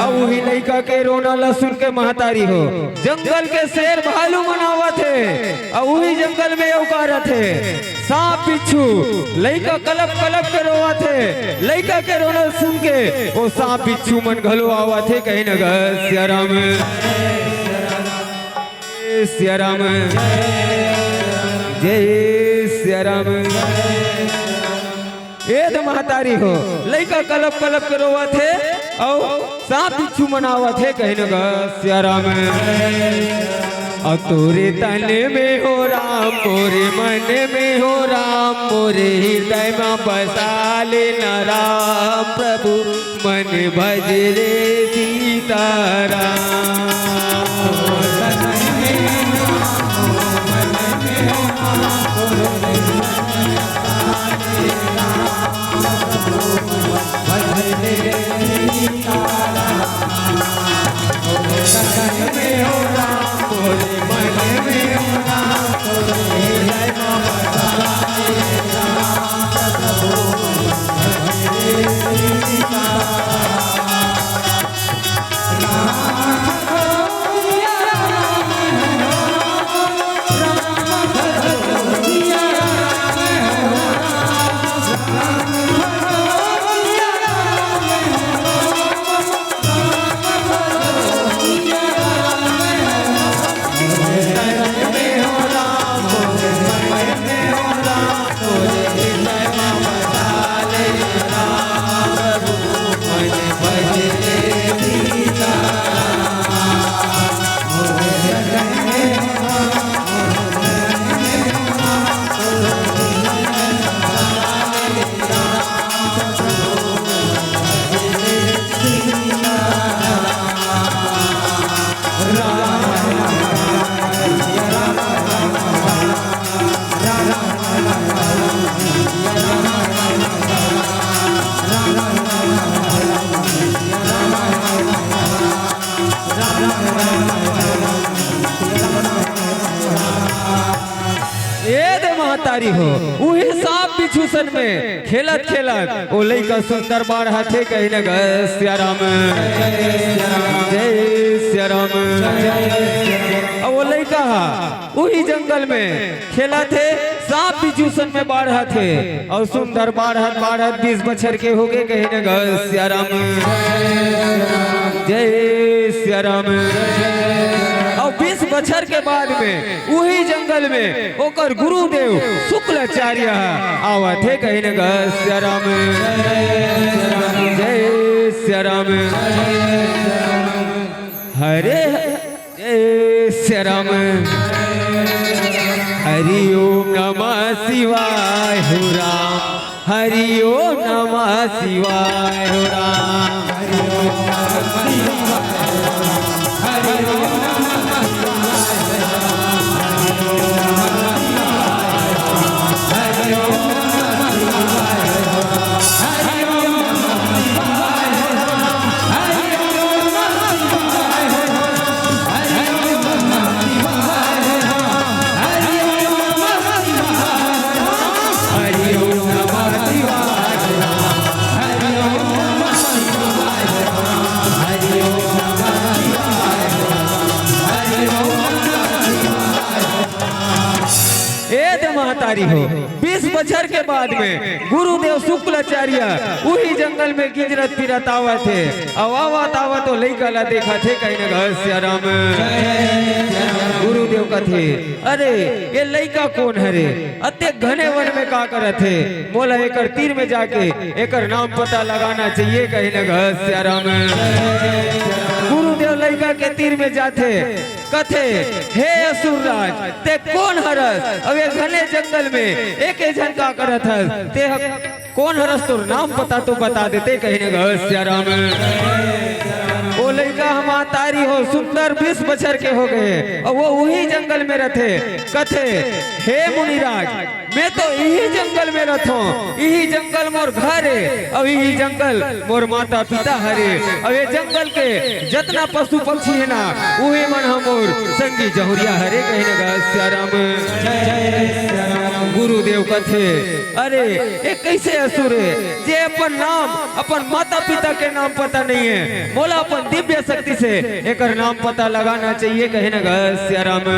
अउ उही लइका के रोना ला सुन के महतारी हो, जंगल के शेर भालू मन आवत हे, अउ उही जंगल में अउ का रथे, सांप बिच्छू। लइका कलप कलप के रोवत हे, लइका के रोना सुन के ओ सांप बिच्छू मन घलो आवत हे, कहे न गा सियाराम। जय सियाराम, जय सियाराम। ए दे महतारी हो, लइका कलप कलप के रोवत हे, अउ सांप बिच्छू मन आवत हे, कहे न गा सियाराम। अउ तोरे तन में हो राम, मोरे मन में हो राम, मोरे हृदय में बसा लेना राम प्रभु, मन भज रे सीताराम। महतारी हो, उही सांप बिच्छू सन में खेलत खेलत ओ लइका सुंदर बाढ़त हे, कहिन गा सिया राम, जय सिया राम। अब ओ लइका हा उही जंगल में खेलत हे, सांप बिच्छू सन में बाढ़त हे, अउ सुंदर बाढ़त बाढ़त बीस बछर के होगे, कहिन गा सिया राम, जय सिया राम। अउ बीस बछर के बाद में उही जंगल में ओकर गुरुदेव शुक्लाचार्य ह आवत हे, कहिन गा सिया राम, जय सिया राम। हरे जय सिया राम। हरि ओम नमः शिवाय हो राम। हरि ओम नमः शिवाय हो राम। ए दे महतारी हो, बीस बछर के बाद में गुरुदेव शुक्लाचार्य उही जंगल में गिंजरत फिरत आवत हे। अउ आवत आवत ओ लइका ला देखत हे, कहिन गा सिया राम। गुरुदेव कथे, अरे, ये लइका कोन हरे? अतेक घने वन में का करत हे? मोला एकर तीर में जाके एकर नाम पता लगाना चाहिए, कहिन गा सिया राम। गुरुदेव लइका के तीर में जाथे, कथे, हे असुर राज, ते कोन हरस? अउ ए घने जंगल में एके झन का करत हस? ते ह कोन हरस? तोर नाम पता तो बता देते, कहिन गा सिया राम। ओ लइका ह महतारी हो सुंदर बीस बछर के होगे, अउ ओ उही जंगल में रथे। कथे, हे मुनिराज, मैं तो इही जंगल में रथों, इही जंगल मोर घर हे, अउ इही जंगल मोर माता पिता हरे, अउ ए जंगल के जतना पशु पक्षी हे ना, उही मन ह मोर संगी जहुरिया हरे, कहिन गा सिया राम। गुरुदेव कथे, अरे, ए कइसे असुर हे, जे अपन नाम, अपन माता पिता के नाम पता नइ हे? मोला अपन दिव्य शक्ति से एकर नाम पता लगाना चाहिए, कहिन गा सिया राम।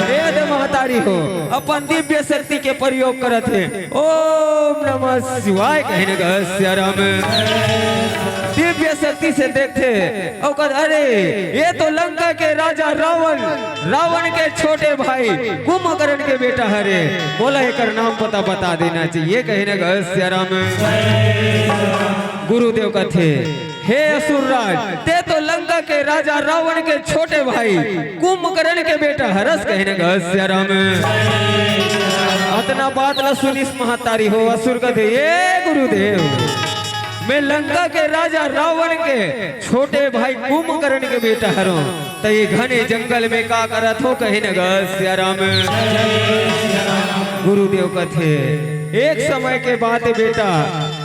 ए दे महतारी हो, अपन दिव्य शक्ति के प्रयोग करत हे, ओम नमः शिवाय, कहिन गा सिया राम। दिव्य शक्ति से देखथे, ओकर, अरे, ये तो लंका के राजा रावण, रावण के छोटे भाई कुंभकर्ण के बेटा हरे, मोला एकर नाम पता बता देना चाहिए, कहिन गा सिया राम। गुरुदेव कथे, हे असुर राज, ते तो लंका के राजा रावण के छोटे भाई कुंभकर्ण के बेटा हरस, कहिन गा सिया राम। अतना बात ला सुनिस महतारी हो, असुर कथे, ए गुरुदेव, मैं लंका के राजा रावण के छोटे भाई कुंभकर्ण के बेटा हरों, त ये घने जंगल में का करत हो, कहिन गा सिया राम। गुरुदेव कथे, एक समय के बात हे बेटा,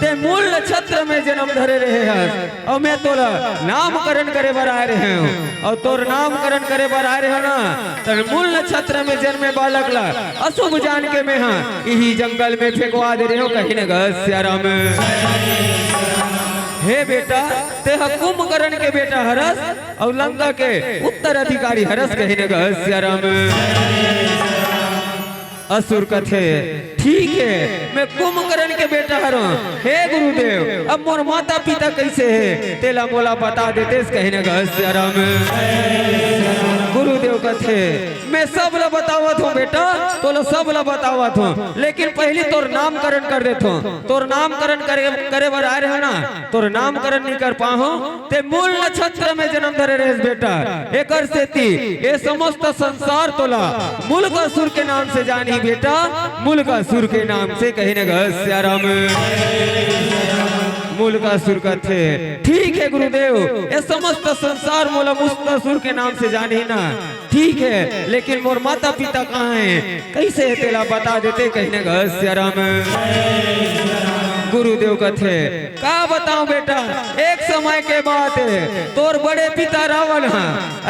ते मूल नक्षत्र में जन्म धरे रहे हस, अउ मैं तोला नामकरण करे बर आए रहे हूँ, अउ तोर नामकरण करे बर आए रहे हूँ ना, त मूल नक्षत्र में जन्मे बालक ला अशुभ जान के मैं हा इही जंगल में फेंकवा दे रहे हूँ, कहिन गा सिया राम। हे बेटा, ते ह कुंभकर्ण के बेटा हरस अउ लंका के उत्तराधिकारी हरस, कहिन गा सिया राम। असुर कथे, ठीक हे, मैं कुंभकर्ण के बेटा हरों। हे गुरुदेव, अब मोर माता पिता कइसे हे, तेला मोला बता देतेस, कहिन गा सिया राम। गुरुदेव कथे, मैं सब ला बतावत हूँ बेटा, तोला सब ला बतावत हूँ, लेकिन पहिली तोर नामकरण कर देथों। तोर नामकरण करे, करे बर आए रहे ना, तोर नामकरण नइ कर पाहूँ। ते मूल नक्षत्र में जन्म धरे रहेस बेटा, एकर सेती ए समस्त संसार तोला मुल्कासुर के नाम से जानही बेटा, मुल्कासुर के नाम से, कहिन गा सिया राम। मुल्कासुर कथे, ठीक हे गुरुदेव, ए समस्त संसार मोला मुल्कासुर के नाम से जानही ना, ठीक हे, लेकिन मोर माता पिता कहाँ हे, कइसे हे, तेला बता देते, कहिन गा सिया राम। गुरुदेव कथे, का बताऊं बेटा, एक समय के बात हे, तोर बड़े पिता रावण ह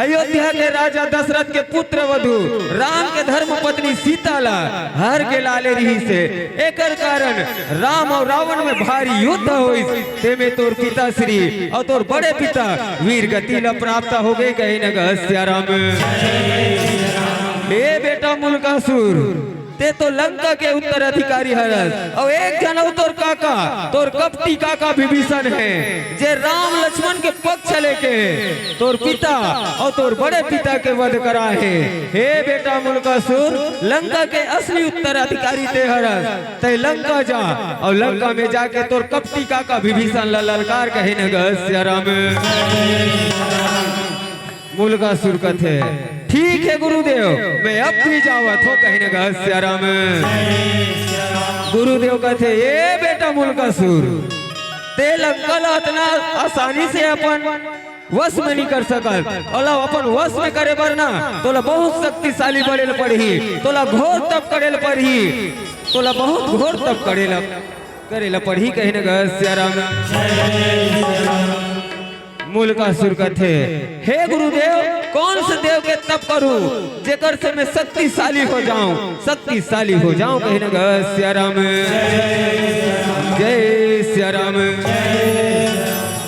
अयोध्या के राजा दशरथ के पुत्र वधु राम के धर्म पत्नी सीता ला हर के लाले रिहिस हे। एकर कारण राम अउ रावण में भारी युद्ध होइस। तेमे तोर पिताश्री अउ तोर बड़े पिता वीर गति ला प्राप्त हो गए, कहे न ग सियाराम। ए बेटा मुलकासुर, ते तो लंका के उत्तराधिकारी हरस, अउ एक झन अउ तोर काका, तोर कपटी काका विभीषण हे, जे राम लक्ष्मण के पक्ष लेके तोर पिता अउ तोर बड़े पिता के वध करा हे। हे बेटा मुलकासुर, लंका के असली उत्तराधिकारी ते हरस, ते लंका जा अउ लंका में जाके तोर कपटी काका विभीषण ला ललकार, कहे न ग सियाराम। मुलकासुर कथे, ठीक हे गुरुदेव, मैं अब भी जावत हों, कहे न ग सियाराम। गुरुदेव कथे, ए बेटा मुलकासुर, ते लंका ला अतना आसानी से अपन वश में नहीं कर सकत। ओला अपन वश में करे बर ना, तोला बहुत शक्तिशाली बने ल पड़ही, तोला घोर तप करे ल पड़ही, तोला बहुत घोर तप करे ल, करे ल पड़ही, कहे न ग सियाराम। मुलकासुर कथे, हे गुरुदेव, कौन से देव के तप करूं, जेकर से मैं शक्तिशाली हो जाऊं, शक्तिशाली हो जाऊं, कहे न ग सियाराम। जय सियाराम।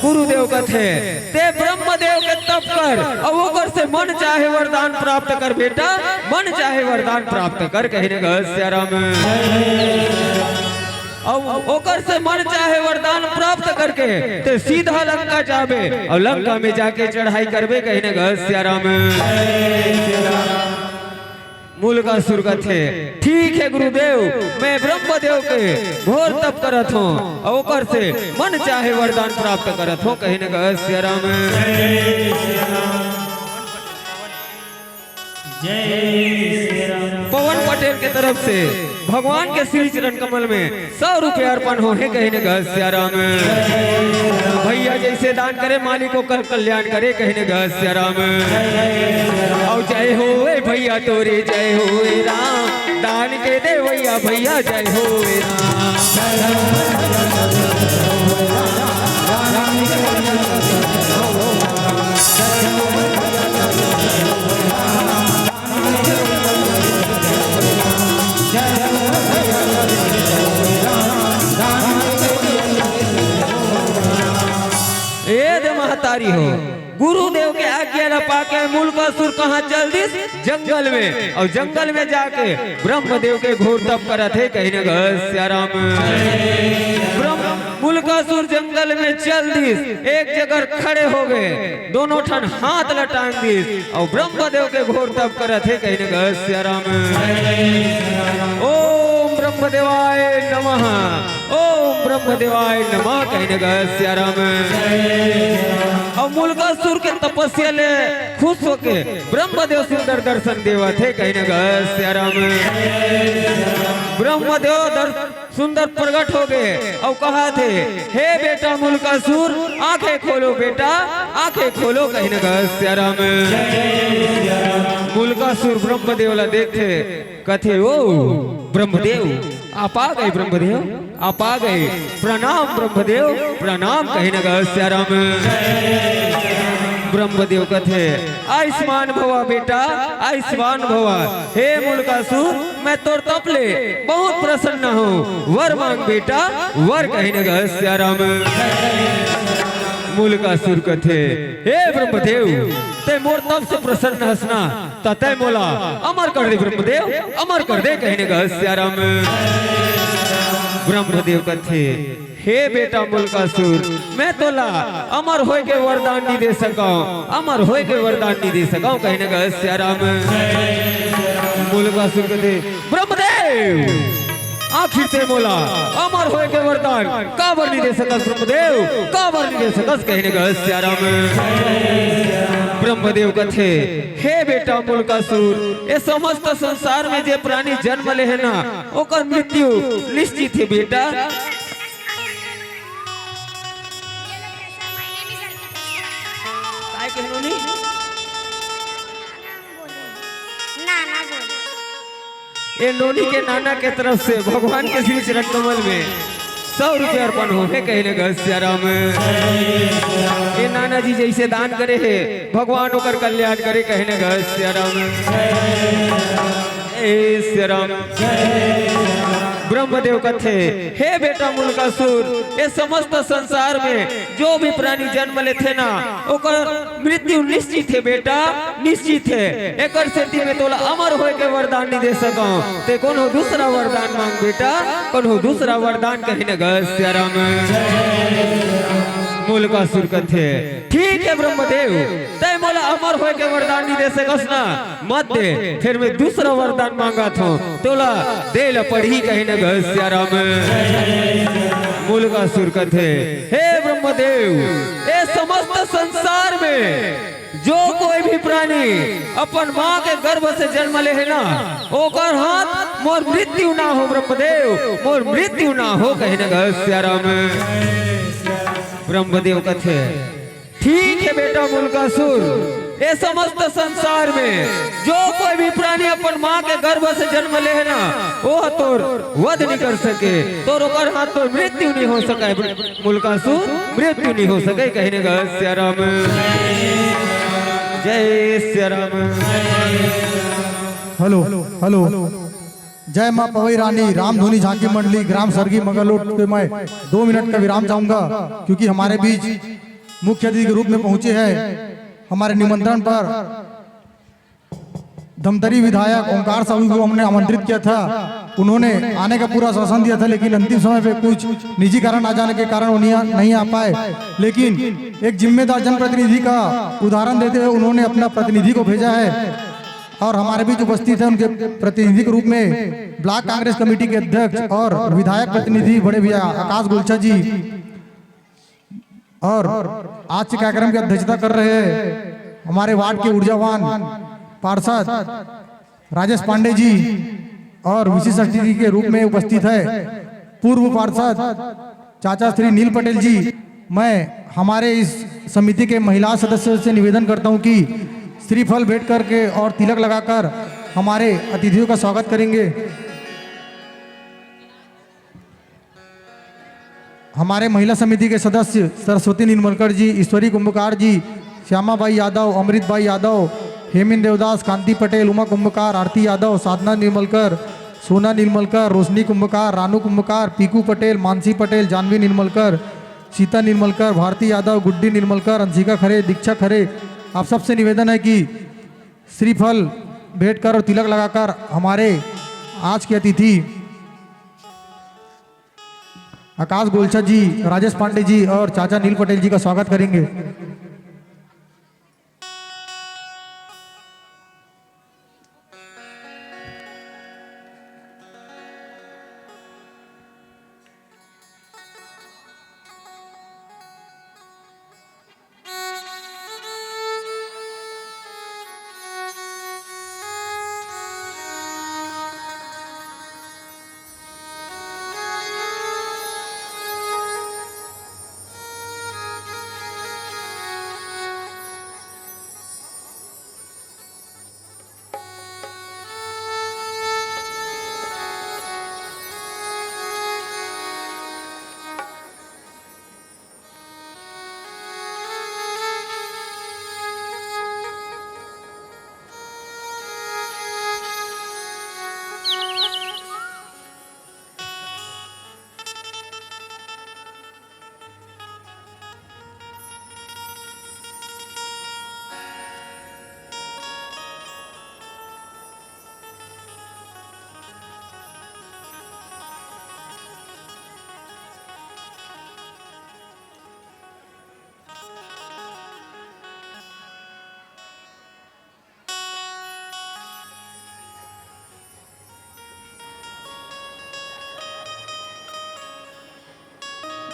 गुरुदेव कथे, ते ब्रह्मदेव के तप कर, अउ ओकर से मन चाहे वरदान प्राप्त कर बेटा, मन चाहे वरदान प्राप्त कर, कहे न ग सियाराम। अउ ओकर से मन चाहे वरदान प्राप्त करके ते सीधा लंका जाबे, अउ लंका में जाके चढ़ाई करबे, कहे न ग सियाराम। मुलकासुर कथे, ठीक हे गुरुदेव, मैं ब्रह्मदेव के घोर तप करत हों, अउ ओकर से मन चाहे वरदान प्राप्त करत हों, कहे न ग सियाराम। जय सिया राम। पवन पटेल के तरफ से भगवान के श्री चरण कमल में सौ रुपया अर्पण हो हे, कहे न ग सियाराम। भैया जैसे दान करे, मालिक ओकर कल्याण करे, कहे न ग सियाराम। अउ जय हो ए भैया तोरे, जय हो ए राम, दान के देवैया भैया, जय हो ए राम। ए दे महतारी हो, गुरुदेव के आज्ञा ल पाके मुलकासुर कहाँ चल दिस? जंगल में। अउ जंगल में जाके ब्रह्मदेव के घोर तप करत हे, कहे न ग सियाराम। ब्रह्म, मुलकासुर जंगल में चल दिस, एक जगह खड़े हो गए, दोनों ठन हाथ ल टांग दिस, अउ ब्रह्मदेव के घोर तप करत हे, कहे न ग सियाराम। ओम ब्रह्मदेवाय नमः, ओम ब्रह्मदेवाय नमः, कहे न ग सियाराम। अउ मुलकासुर के तपस्या ले खुश होके ब्रह्मदेव सुंदर दर्शन देवत हे, कहे न ग सियाराम। ब्रह्मदेव दर-, सुंदर प्रगट हो गए अउ कहत हे, हे बेटा मुलकासुर, आंखें खोलो बेटा, आंखें खोलो, कहे न ग सियाराम। मुलकासुर ब्रह्मदेव ला देखथे, कथे, ओ ब्रह्मदेव, आप आ गए ब्रह्मदेव, आप आ गए। प्रणाम ब्रह्मदेव, प्रणाम, कहे न ग सियाराम। ब्रह्मदेव कथे, आयुष्मान भवा बेटा, आयुष्मान भवा। हे मुलकासुर, मैं तोर तप ले बहुत प्रसन्न हों, वर मांग बेटा, वर, कहे न ग सियाराम। मुलकासुर कथे, हे ब्रह्मदेव, ते मोर तप से प्रसन्न हस ना, त तै मोला अमर कर दे ब्रह्मदेव, अमर कर दे, कहे न ग सियाराम। ब्रह्मदेव कथे, हे बेटा मुलकासुर, मैं तोला अमर होय के वरदान नहीं दे सकंव, अमर होय के वरदान नहीं दे सकंव, कहे न ग सियाराम। मुलकासुर कथे, ब्रह्मदेव, आखिर ते मोला अमर होय के वरदान काबर नहीं दे सकस ब्रह्मदेव, काबर नहीं दे सकस, कहे न ग सियाराम। ब्रह्मदेव कथे, हे बेटा मुलकासुर, ये समस्त संसार में जे प्राणी जन्म ले हे ना, ओकर मृत्यु निश्चित हे बेटा। काय कहे नोनी? ना, ना बोले। ये नोनी के नाना के तरफ से भगवान के श्री चरण कमल में सौ रुपया अर्पण होहे कहिन ग सियाराम। ए नाना जी जइसे दान करे हे, भगवान ओकर कल्याण करे कहिन ग सियाराम। ए सियाराम। ब्रह्मदेव कथे, हे बेटा मुलकासुर, ए समस्त संसार में जो भी प्राणी जन्म लेथे ना, ओकर मृत्यु निश्चित हे बेटा, निश्चित हे। एकर सेती मैं तोला अमर होए के वरदान नहीं दे सकंव। ते कोनो दूसरा वरदान मांग बेटा, कोनो दूसरा वरदान कहिन ग सियाराम। मुलकासुर कथे, ठीक हे ब्रह्मदेव, तैं मोला अमर होए के वरदान नहीं दे सकस ना, मत दे, फेर मैं दूसरा वरदान मांगत हंव, तोला दे ल पड़ही कहिन ग सियाराम। मुलकासुर कथे, हे ब्रह्मदेव, ए समस्त संसार में जो कोई भी प्राणी अपन माँ के गर्भ से जन्म ले हे ना, ओकर हाथ मोर मृत्यु ना हो ब्रह्मदेव, मोर मृत्यु ना हो कहिन ग सियाराम। ब्रह्मदेव कथे, ठीक हे बेटा मुलकासुर, ए समस्त संसार में जो कोई भी प्राणी अपन माँ के गर्भ से जन्म ले हे ना, वो तोर वध नहीं कर सके, तोर ओकर हाथ तोर मृत्यु नहीं हो सके, मुलकासुर मृत्यु नहीं हो सके कहिन ग सियाराम। जय सियाराम। Hello, hello. जय माँ पवई रानी रामधुनी झांकी मंडली ग्राम सरगी मगरलोड पे मैं दो मिनट का विराम चाहूंगा, क्योंकि हमारे बीच मुख्य अतिथि के रूप में पहुंचे हैं हमारे निमंत्रण पर धमतरी विधायक ओंकार साहू को हमने आमंत्रित किया था। उन्होंने आने का पूरा आश्वासन दिया था, लेकिन अंतिम समय पे कुछ निजी कारण आ जाने के कारण उन्हें नहीं आ पाए। लेकिन एक जिम्मेदार जनप्रतिनिधि का उदाहरण देते हुए उन्होंने अपना प्रतिनिधि को भेजा है और हमारे बीच उपस्थित है उनके प्रतिनिधि के रूप में ब्लॉक कांग्रेस कमेटी के अध्यक्ष और विधायक प्रतिनिधि बड़े भैया आकाश गोलछा जी, और आज के कार्यक्रम की अध्यक्षता कर रहे हैं हमारे वार्ड के ऊर्जावान पार्षद राजेश पांडे जी, और विशिष्ट अतिथि के रूप में उपस्थित है पूर्व पार्षद चाचा श्री नील पटेल जी। मैं हमारे इस समिति के महिला सदस्यों से निवेदन करता हूं कि श्रीफल भेंट करके और तिलक लगाकर हमारे अतिथियों का स्वागत करेंगे। हमारे महिला समिति के सदस्य सरस्वती निर्मलकर जी, ईश्वरी कुंभकार जी, श्यामा बाई यादव, अमृत बाई यादव, हेमिन देवदास, कांति पटेल, उमा कुंभकार, आरती यादव, साधना निर्मलकर, सोना निर्मलकर, रोशनी कुंभकार, रानू कुंभकार, पीकू पटेल, मानसी पटेल, जानवी निर्मलकर, सीता निर्मलकर, भारती यादव, गुड्डी निर्मलकर, अंशिका खरे, दीक्षा खरे, आप सबसे निवेदन है कि श्रीफल भेंट कर और तिलक लगाकर हमारे आज के अतिथि आकाश गोलछा जी, राजेश पांडे जी और चाचा नील पटेल जी का स्वागत करेंगे।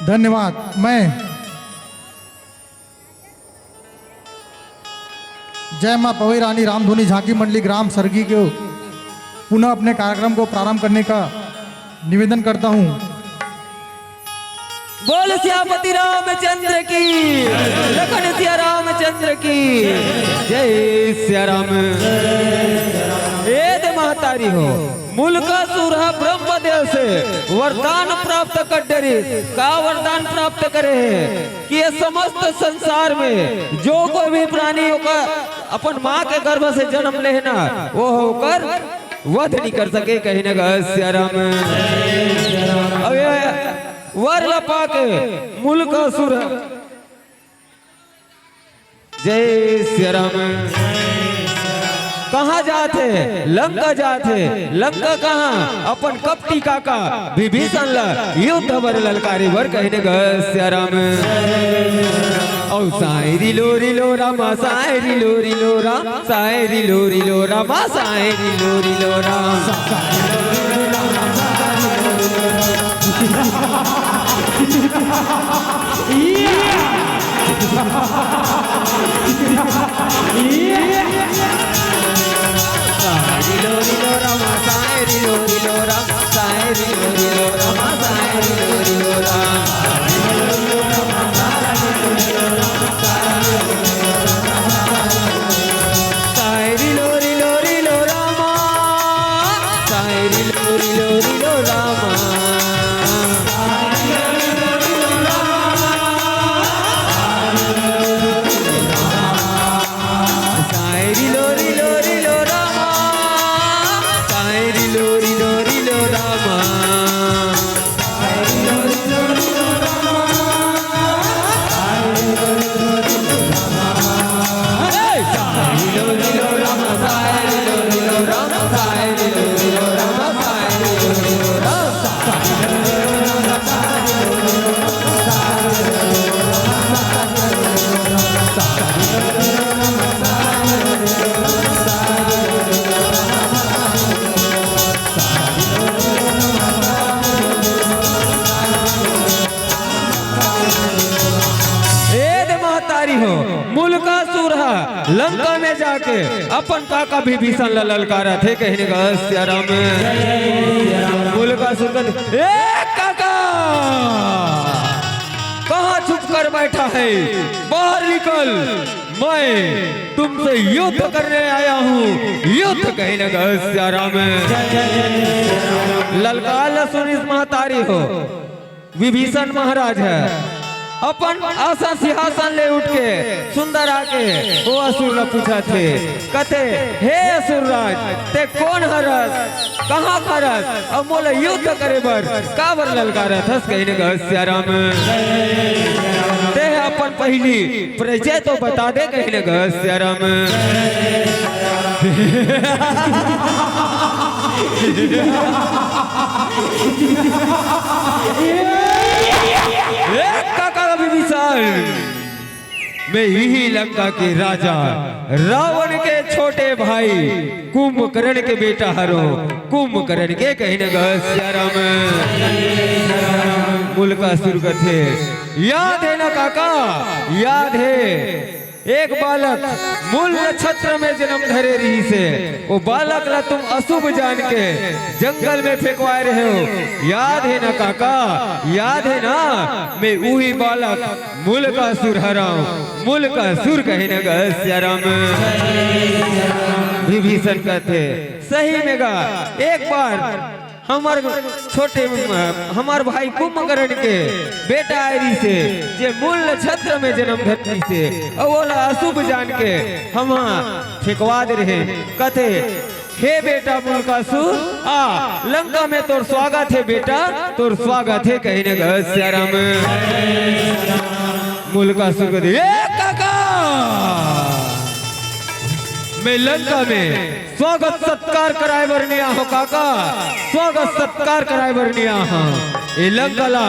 धन्यवाद। मैं जय मां पवई रानी रामधुनी झांकी मंडली ग्राम सरगी के पुनः अपने कार्यक्रम को प्रारंभ करने का निवेदन करता हूं। बोल सियापति रामचंद्र की, लखन सिया रामचंद्र की, जय सिया राम। ए दे महतारी हो। मुलकासुर ह ब्रह्मदेव से वरदान प्राप्त कर डरिस। का वरदान प्राप्त करे हे कि ये समस्त संसार में जो कोई भी प्राणी ओकर अपन माँ के गर्भ से जन्म लेहे ना, वो ओकर वध नहीं कर सके, कहिन गा सियाराम। अब ये वर ला पाके मुलकासुर, जय सियाराम। कहाँ जात हे? लंका जात हे। लंका कहाँ? अपन कपटी काका विभीषण ला युद्ध बर ललकारे बर, कहिन गा सियाराम। औ सायरी लोरी लो रामा, सायरी लोरी लो राम, सायरी लोरी लो रामा, सायरी लोरी लो राम। ए दे महतारी हो, मुलकासुर ह लंका में जाके अपन काका विभीषण ला ललकारत हे, कहिन गा सियाराम। मुलकासुर कथे, ए काका, कहाँ छुप कर बैठा है? बाहर निकल, मैं तुमसे युद्ध करने आया हूँ, युद्ध, कहिन गा सियाराम। ललकार ला सुनिस महतारी हो, विभीषण महाराज ह अपन आसन सिंहासन ले उठ के सुंदर आके ओ असुर ला पूछत हे, कथे, हे असुरराज, ते कोन हरस, कहाँ हरस, अउ मोला युद्ध करे बर काबर ललकारत हस, कहिन गा सियाराम। ते ह अपन पहिली परिचय तो बता दे, कहिन गा सियाराम। ए काका विभीषण, मैं इही लंका के राजा रावण के छोटे भाई कुंभकर्ण के बेटा हरों, कुंभकर्ण के, कहिन गा सियाराम। मुलकासुर कथे, याद हे ना काका, याद हे। एक बालक मूल नक्षत्र में जन्म धरे रहिस हे, ओ बालक ला तुम अशुभ जान के जंगल में फेंकवाए रहे हो, याद हे ना काका, याद हे ना? मैं उही बालक मुलकासुर हरंव, मुलकासुर, कहिन गा सियाराम। विभीषण कथे, सही में गा, एक बार हमर छोटे, हमर भाई कुंभकर्ण के बेटा आए रहिस हे, जे मूल नक्षत्र में जन्म धरे रहिस हे, अउ ओला अशुभ जान के हम फेंकवा दे रहे। कथे, हे बेटा मुलकासुर, आ, लंका में तोर स्वागत हे बेटा, तोर स्वागत हे, कहिन गा सियाराम। मुलकासुर कथे, ए काका, मैं लंका में स्वागत सत्कार कराए बर नइ आहों काका, स्वागत सत्कार कराए बर नइ आहों। ए लंका ला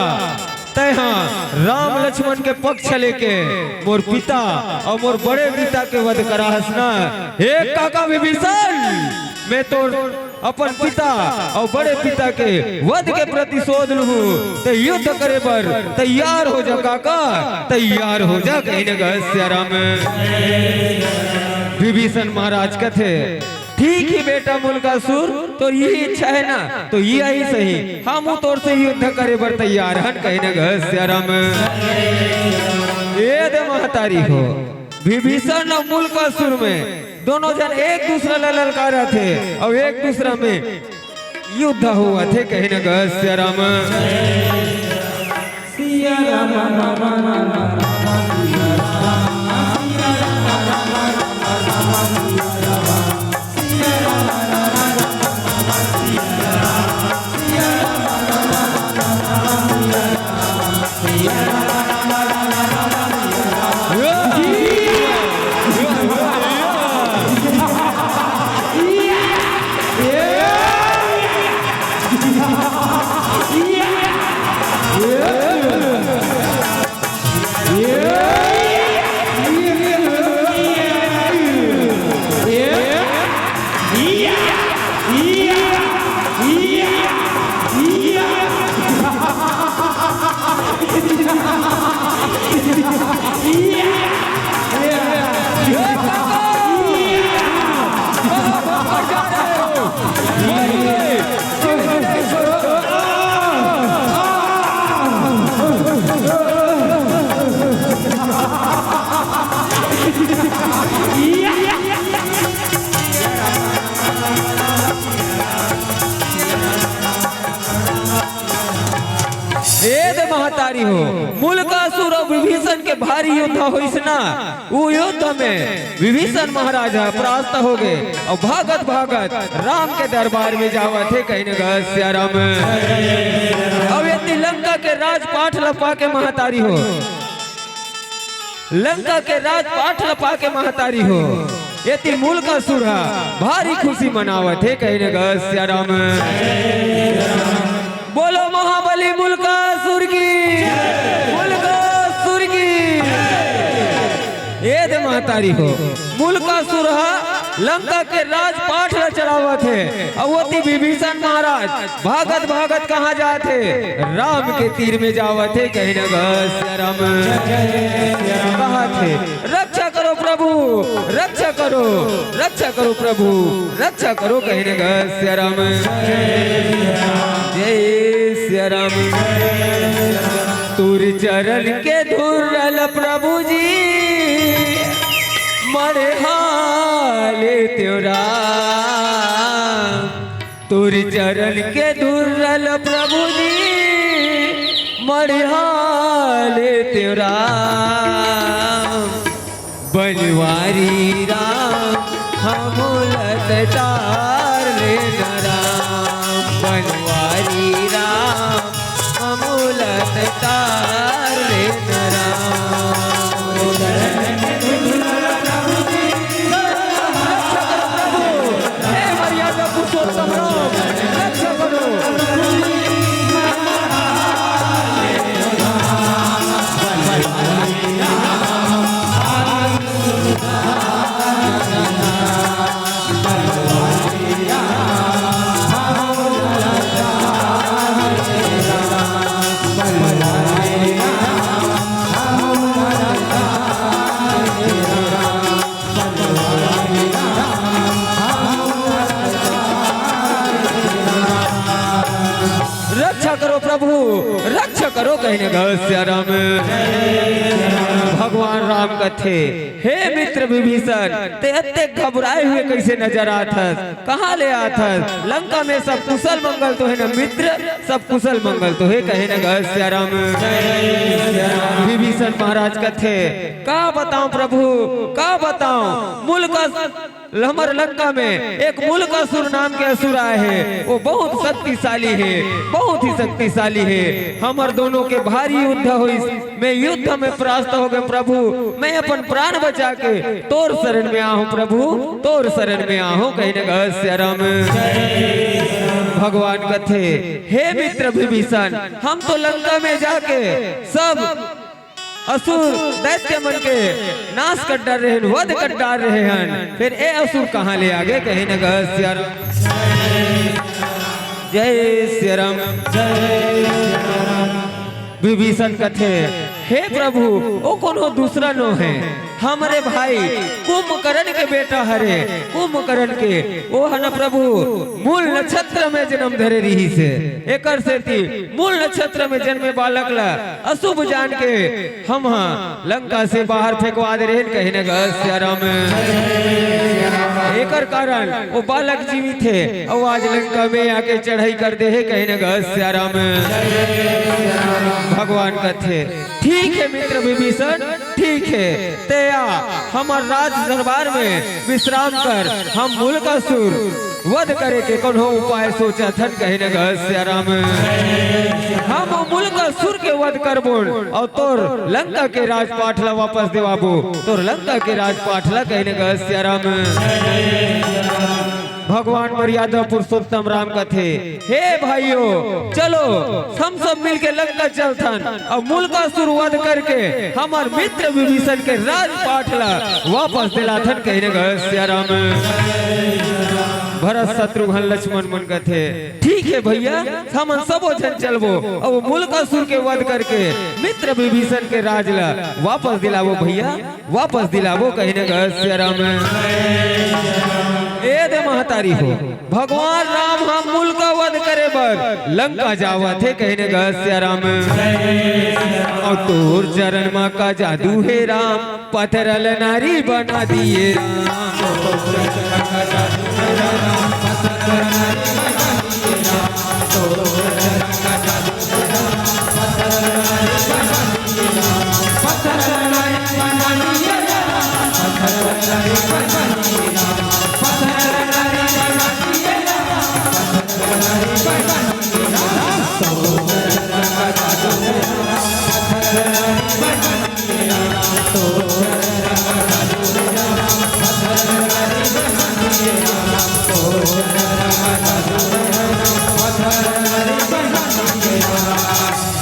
तैहा राम लक्ष्मण के पक्ष लेके मोर पिता अउ मोर बड़े पिता के वध करा हस ना। हे काका विभीषण, मैं तोर अपन पिता अउ बड़े पिता के वध के प्रतिशोध लूहूं, ते युद्ध करे बर तैयार हो जा काका, तैयार हो जा, कहिन गा सियाराम। विभीषण महाराज कथे, ठीक हे बेटा मुलकासुर, तोर इही इच्छा हे ना, तो इही सही, हमू तोर से युद्ध करे बर तैयार हन, कहिन गा सियाराम। ए दे महतारी हो, विभीषण अउ मुलकासुर में दोनों झन एक दूसरा ला ललकारत हे अउ एक दूसरा में युद्ध होवत हे कहे न ग सिया राम। ए दे महतारी हो, मुलकासुर अउ विभीषण के भारी युद्ध होइस ना। उ युद्ध में विभीषण महाराज ह परास्त हो गे अउ भागत भागत राम के दरबार में जावत हे कहे न ग सिया राम। अउ एती लंका के राजपाट ल पाके महतारी हो, लंका के राजपाट ल पाके महतारी हो, एती मुलकासुर ह भारी खुशी मनावत हे कहे न ग सिया राम। बोलो महाबली मुलकासुर की, मुलकासुर की। ए दे महतारी हो, मुलकासुर ह लंका के राजपाट ल चलावत हे, अउ ओती विभीषण महाराज भागत भागत कहाँ जात हे? राम के तीर में जावत हे कहे न ग सिया राम। कहत हे, रक्षा करो प्रभु, रक्षा करो, रक्षा करो प्रभु, रक्षा करो कहे न ग सिया राम। जय सिया राम। तोर चरण के धूल ल प्रभु जी, मड़हाले तेरा। तोर चरण के धूल ल प्रभु जी, मड़हाले तेरा। बनवारी राम, हमला त तार ले न राम। बनवारी राम, हमला त तार ले न राम। हे मर्यादा पुरुषोत्तम राम, रक्षा करो। रक्षा करो प्रभु, रक्षा करो कहे न ग सिया राम। भगवान राम कथे, हे मित्र विभीषण, ते अतेक घबराए हुए कइसे नजर आत हस? कहाँ ले आत हस? लंका में सब कुशल मंगल तो हे न मित्र, सब कुशल मंगल तो हे कहे न ग सिया राम। विभीषण महाराज कथे, का बताऊं प्रभु, का बताऊं, मुलकासुर हमर लंका में एक मुलकासुर नाम के असुर आए हे, वो बहुत शक्तिशाली हे, बहुत ही शक्तिशाली हे। हमर दोनों के भारी युद्ध होइस, मैं युद्ध में परास्त हो गे प्रभु, मैं अपन प्राण बचा के तोर शरण में आहूं प्रभु, तोर शरण में आहूं कहे न ग सिया राम। भगवान कथे, हे मित्र विभीषण, हम तो लंका में जाके सब असुर दैत्य मन के नाश कर डार रहे हन, वध कर डार रहे हन, फिर ए असुर कहाँ ले आगे कहे न ग सिया राम। जय सिया राम। विभीषण कथे, हे प्रभु, ओ कोनो दूसरा नो हे, हमरे भाई कुंभकर्ण के बेटा हरे, कुंभकर्ण के, ओ ह न प्रभु मूल नक्षत्र में जन्म धरे रिहिस हे। एकर सेती मूल नक्षत्र में जन्मे बालक ला अशुभ जान के हम ह लंका से बाहर फेंकवा दे रहेन, कहे न ग सियाराम। एकर कारण वो बालक जीवित हे, अउ आज लंका में आके चढ़ाई कर दे हे, कहे न ग सियाराम। भगवान कथे, ठीक हे मित्र विभीषण, ठीक हे, ते आ हमर राज दरबार में विश्राम कर, हम मुलकासुर वध करे के कोनो उपाय सोचत हन, कहे न ग सियाराम। हम मुलकासुर के वध करबोन अउ तोर लंका के राजपाट ला वापस देवाबो, तोर लंका के राजपाट ला, कहे न ग सियाराम। भगवान मर्यादा पुरुषोत्तम राम कथे, हे भाइयों, चलो हम सब मिलके लंका चलथन, अब मुलकासुर वध करके हमर मित्र विभीषण के राजपाट ला वापस दिलाथन, कहे न ग सियाराम। भरत शत्रुघ्न लक्ष्मण मन कथे, ठीक हे भैया, हमन सबो झन चलबो, अब मुलकासुर के वध करके मित्र विभीषण के राज ला वापस दिलाबो भैया, वापस दिलाबो, कहे न ग सियाराम। ए दे महतारी हो, भगवान राम ह मुलका वध करे बर लंका जावत हे, कहे न ग सियाराम। अउ तोर चरण मा का जादू हे राम, पत्थर ला नारी बना दिए राम।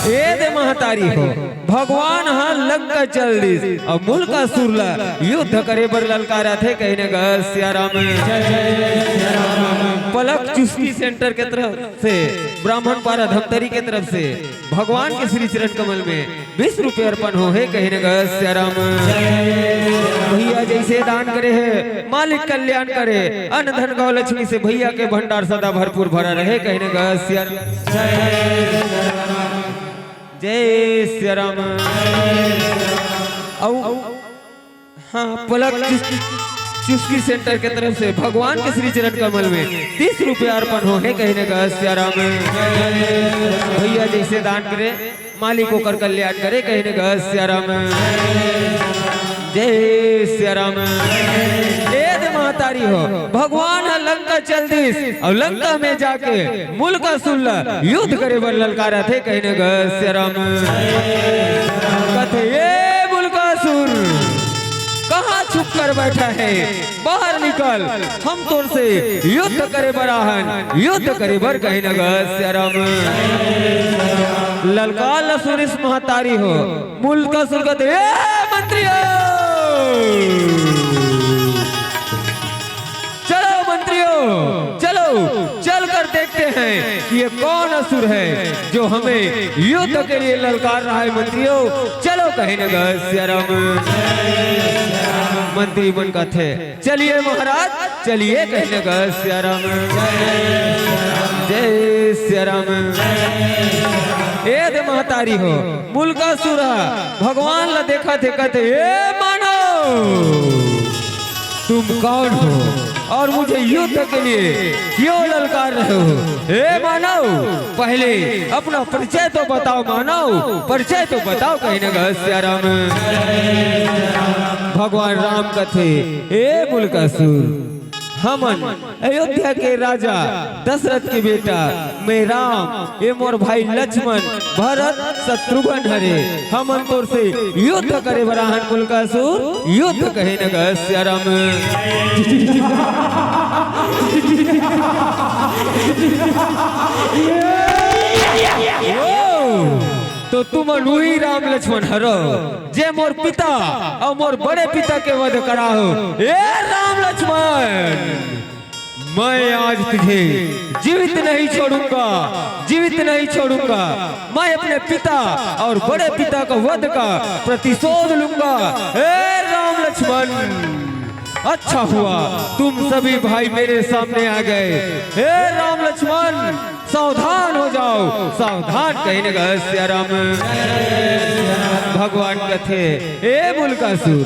ए दे महतारी हो, भगवान ह लंका चल दिस, अब मुलकासुर ला युद्ध करे बर ललकारा थे, कहे न ग सियाराम। पलक चुस्की सेंटर के तरफ से, ब्राह्मण पारा धमतरी के तरफ से भगवान के श्री चरण कमल में बीस रुपये अर्पण हो हे, कहे न ग सियाराम। भैया जैसे दान करे हे, मालिक कल्याण करे, अन्न धन गौ लक्ष्मी से भैया के भंडार सदा भरपूर भरा रहे, कहे न ग सियाराम। जय सियाराम। अउ हाँ, पलक चुस-, चुस्की सेंटर के तरफ से भगवान के श्री चरण कमल में तीस रुपया अर्पण हो हे, कहे न ग सियाराम। भैया जैसे दान करे, मालिक ओकर कल्याण करे, कहे न ग सियाराम। जय सियाराम। ए दे महतारी हो, भगवान ह लंका चल दिस अउ लंका में जाके मुलकासुर ला युद्ध करे बर ललकारा थे, कहे न ग सियाराम। कथे, ए मुलकासुर, कहाँ छुप कर बैठा है, बाहर निकल, हम तोर से युद्ध करे बर आहन, युद्ध करे बर, कहे न ग सियाराम। ललकार ला सुनिस महतारी हो, मुलकासुर कथे, ए मंत्रियो, चलो मंत्रियों, चलो, चलकर देखते हैं कि ये कौन असुर है जो हमें युद्ध के लिए ललकार रहा है। मंत्रियों, चलो, कहे न ग सियाराम। मंत्री मन कथे, चलिए महाराज, चलिए, कहे न ग सियाराम। जय सियाराम। ए दे महतारी हो, मुलकासुर ह भगवान ला देखत हे, कथे, ए मानव, तुम कौन हो और मुझे युद्ध के लिए क्यों ललकार रहे हो? हे मानव, पहले अपना परिचय तो बताओ मानव, परिचय तो बताओ, कहे न ग सियाराम। भगवान राम कथे, ए मुलकासुर, हमन अयोध्या के राजा दशरथ के बेटा, मैं राम, ये मोर भाई लक्ष्मण, भरत, शत्रुघ्न हरे। हमन तोर से युद्ध करे बर आहन, मुलकासुर, युद्ध, कहे न ग सियाराम। ओ, तो तुमन उही राम लक्ष्मण हरो, जे मोर पिता अउ मोर बड़े पिता के वध करा हो। ए राम लक्ष्मण, मैं आज तुझे जीवित नहीं छोड़ूंगा, जीवित नहीं छोड़ूंगा। मैं अपने पिता और बड़े पिता का वध का प्रतिशोध लूंगा। ए राम लक्ष्मण, अच्छा हुआ तुम सभी भाई मेरे सामने आ गए। हे राम लक्ष्मण, सावधान हो जाओ, सावधान कहिन ग सिया राम। भगवान कथे, "ए मुलकासुर,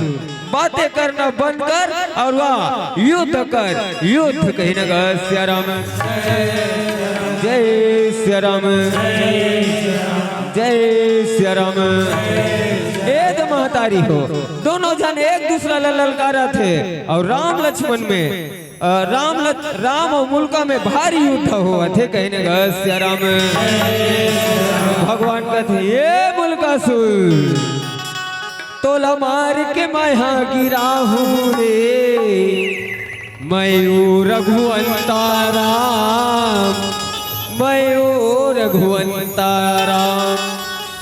बातें करना बंद कर और वा युद्ध कर, युद्ध कहिन ग सिया राम।" जय सिया राम, जय सिया राम। ए दे महतारी हो, दोनों झन एक दूसरा ला ललकारत हे और राम लक्ष्मण में, अ, राम लक्ष-, राम और मुलका में भारी युद्ध होवत हे, कहिन ग सिया राम। भगवान कथे, "ए मुलकासुर, तोला मार के मैं हा गिराहूं रे, मैं ओ रघुवंता राम, मैं ओ रघुवंता राम।"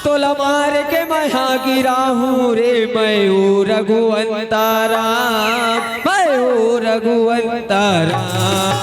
तोला मार के मैं हा गिराहूं रे, मैं ओ रघुवंता राम, मैं ओ रघुवंता राम।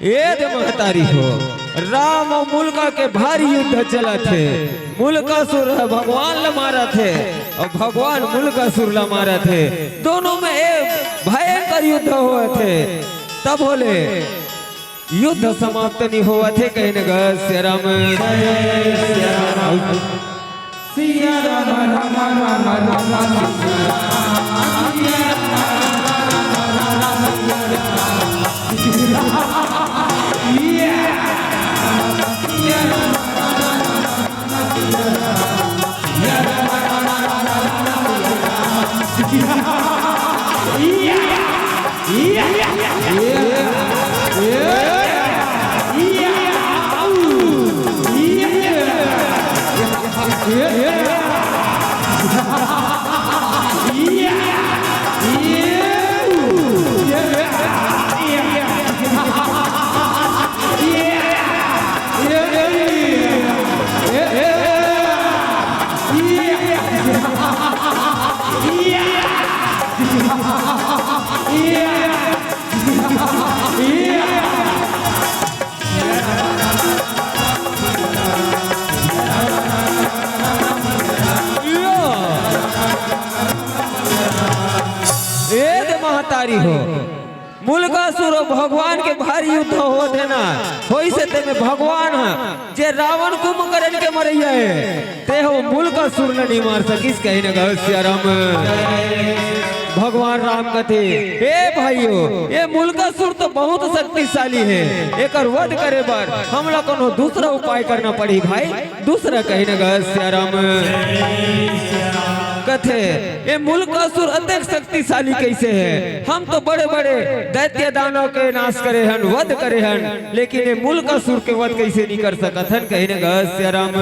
ए दे महतारी हो, राम अउ मुलका के भारी युद्ध चलत हे। मुलकासुर ह भगवान ल मारत हे अउ भगवान मुलकासुर ल मारत हे। दोनों में एक भयंकर युद्ध होवत हे। तभो ले युद्ध समाप्त नइ होवत हे, कहिन ग सिया राम। ए दे महतारी हो, मुलकासुर अउ भगवान के भारी युद्ध होत हे ना, होइस हे तेमे भगवान ह, जे रावण कुंभकर्ण के मरइया हे, तेहो मुलकासुर ल नइ मार सकिस, कहिन ग सिया राम। भगवान राम कथे, "हे भाइयो, ए मुलकासुर तो बहुत शक्तिशाली हे, एकर वध करे बर हमला कोनो दूसरा उपाय करना पड़ही भाई।" दूसरा कहिन ग सिया राम। कथे, "ए मुलकासुर अतेक शक्तिशाली कइसे हे? हम तो बड़े-बड़े दैत्य दानव के नाश करे हन, वध करे हन, लेकिन ए मुलकासुर के वध कइसे नइ कर सकत हन?" कहिन ग सिया राम।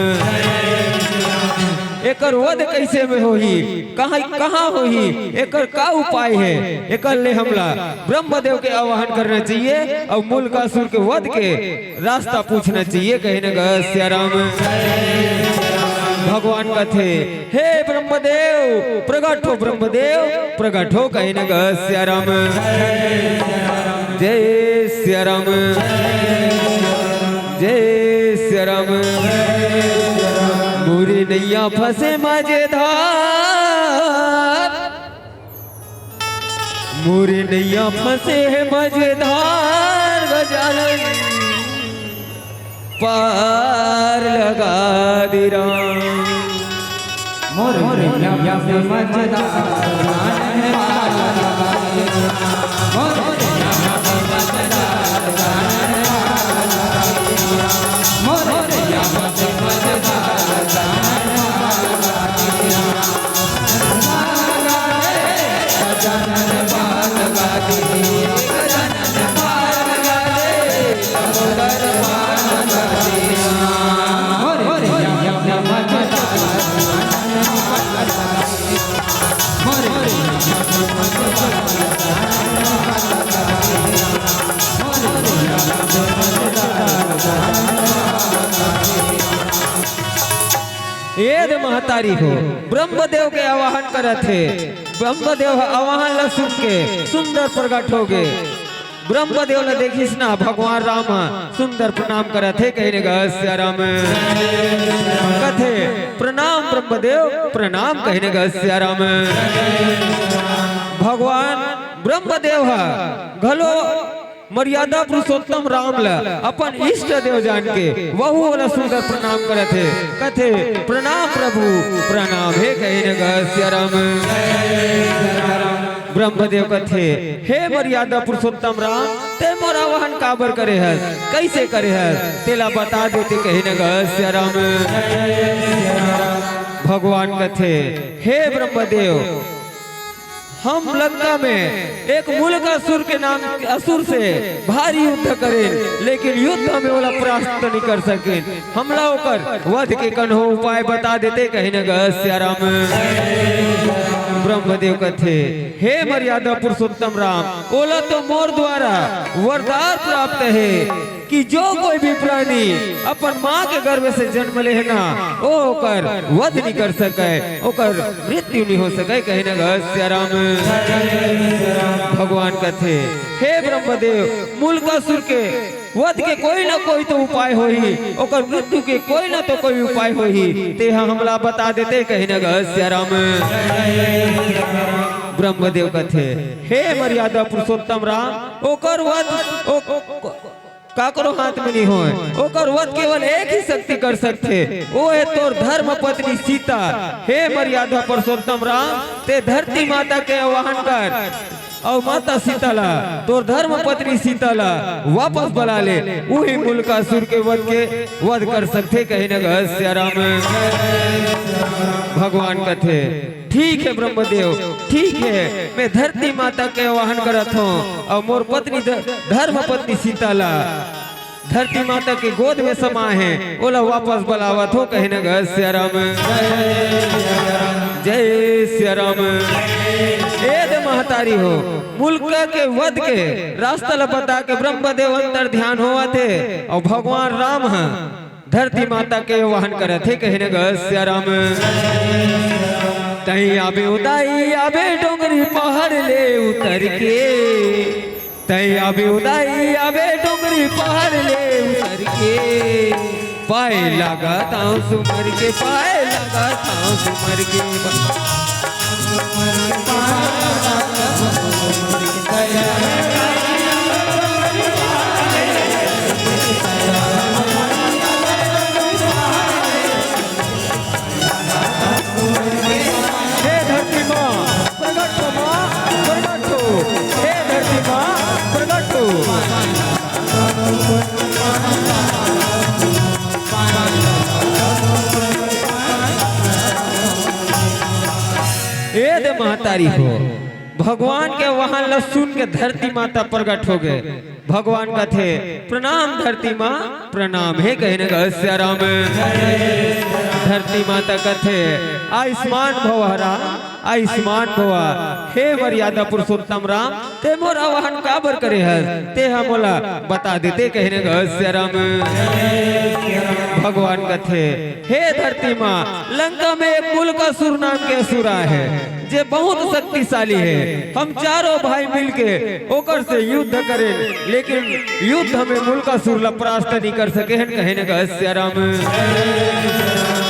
"एकर वध कइसे में होही? कहाँ, कहाँ होही? एकर का उपाय हे? एकर ले हमला ब्रह्मदेव के आवाहन करना चाहिए अउ मुलकासुर के वध के रास्ता पूछना चाहिए, कहिन ग सिया राम। भगवान कथे, "हे ब्रह्मदेव, प्रगट हो ब्रह्मदेव, प्रगट हो," कहिन ग सिया राम। जय सिया राम, जय सिया राम। मोरी नैया फंसे मझधार, मोरे नैया फंसे हे मझधार गजानन, पार लगा दे राम। मोरे नैया फंसे मझधार गजानन, पार लगा दे राम। मोरे नैया फंसे मझधार गजानन, पार लगा दे राम। मोरे नैया फंसे मझधार गजानन, पार लगा दे राम। ए दे महतारी हो, ब्रह्मदेव के आवाहन करत हे। ब्रह्मदेव ह आवाहन ला सुन के सुंदर प्रगट हो गे। ब्रह्मदेव ला देखिस ना, भगवान राम ह सुंदर प्रणाम करत हे, कहिने ग सिया राम। कथे, "प्रणाम ब्रह्मदेव, प्रणाम," कहिने ग सिया राम। भगवान ब्रह्मदेव ह घलो मर्यादा पुरुषोत्तम राम ला अपन इष्ट देव जान के वहू ओला सुंदर प्रणाम करत हे। कथे, "प्रणाम प्रभु, प्रणाम हे," कहिने ग सिया राम। ब्रह्मदेव कथे, "हे मर्यादा पुरुषोत्तम राम, ते मोर आवाहन काबर करे हस, कइसे करे हस, तेला बता देते," कहिने ग सिया राम। भगवान कथे, "हे ब्रह्मदेव, हम लंका में एक मुलकासुर के नाम असुर से भारी युद्ध करेन, लेकिन युद्ध में ओला परास्त नहीं कर सकेन। हमला ओकर वध के कन्हो उपाय बता देते," कहिने ग सिया राम। ब्रह्मदेव कथे, "हे मर्यादा पुरुषोत्तम राम, ओला तो मोर द्वारा वरदान प्राप्त हे कि जो कोई भी प्राणी अपन माँ के गर्भ से जन्म ले हे ना, ओ ओकर वध नहीं कर सके, ओकर मृत्यु नहीं हो सके," कहिने ग सिया राम। भगवान कथे, "हे ब्रह्मदेव, मुलकासुर के वध के कोई ना कोई तो उपाय होही, ओकर मृत्यु के कोई ना तो कोई उपाय होही, तेहा हमला बता देते," कहिने ग सिया राम। ब्रह्मदेव कथे, "हे मर्यादा पुरुषोत्तम राम, ओकर वध, ओ, काकरो हाथ में नहीं होय, ओकर वध केवल एक ही शक्ति कर सकथे, ओ हे तोर धर्म पत्नी सीता। हे मर्यादा पुरुषोत्तम राम, ते धरती माता के आवाहन कर, अउ माता सीता ला, तोर धर्म पत्नी सीता ला वापस बला ले, उही मुलकासुर के वध के वध कर सकथे," कहिने ग सिया राम। भगवान कथे, "ठीक हे ब्रह्मदेव, ठीक हे, मैं धरती माता के आवाहन करत हों, अउ मोर पत्नी ध-, धर्म पत्नी सीता ला धरती माता के गोद में समा हे, ओला वापस बलावत हों," कहिने ग सिया राम। जय सिया राम। ए दे महतारी हो, मुलका के वध के रास्ता ला बता के ब्रह्मदेव अंतर ध्यान होवत हे, अउ भगवान राम ह धरती माता के आवाहन करत हे, कहिने ग सिया राम। "तहीं आबे ओ दाई, आबे डोंगरी पहाड़ ले उतर के, तहीं आबे ओ दाई, आबे डोंगरी पहाड़ ले उतर के, पाए लागत हंव सुमर के, पाए लागत हंव सुमर के।" हे धरती माँ, प्रगट हो माँ, प्रगट हो। हे धरती माँ, प्रगट हो। ए दे महतारी हो, भगवान के आवाहन ला सुन के धरती माता प्रगट हो गे। भगवान कथे, "प्रणाम धरती माँ, प्रणाम हे," कहिने ग सिया राम। धरती माता कथे, "आयुष्मान भव राम, आयुष्मान भव। हे मर्यादा पुरुषोत्तम राम, ते मोर आवाहन काबर करे हस? ते ह मोला बता देते," कहिने ग सिया राम। भगवान कथे, "हे धरती माँ, लंका में एक मुलकासुर नाम के असुर हे, जे बहुत शक्तिशाली हे। हम चारों भाई मिलके ओकर से युद्ध करेन, लेकिन युद्ध में मुलकासुर ला परास्त नहीं कर सके हन," कहिने ग सिया राम।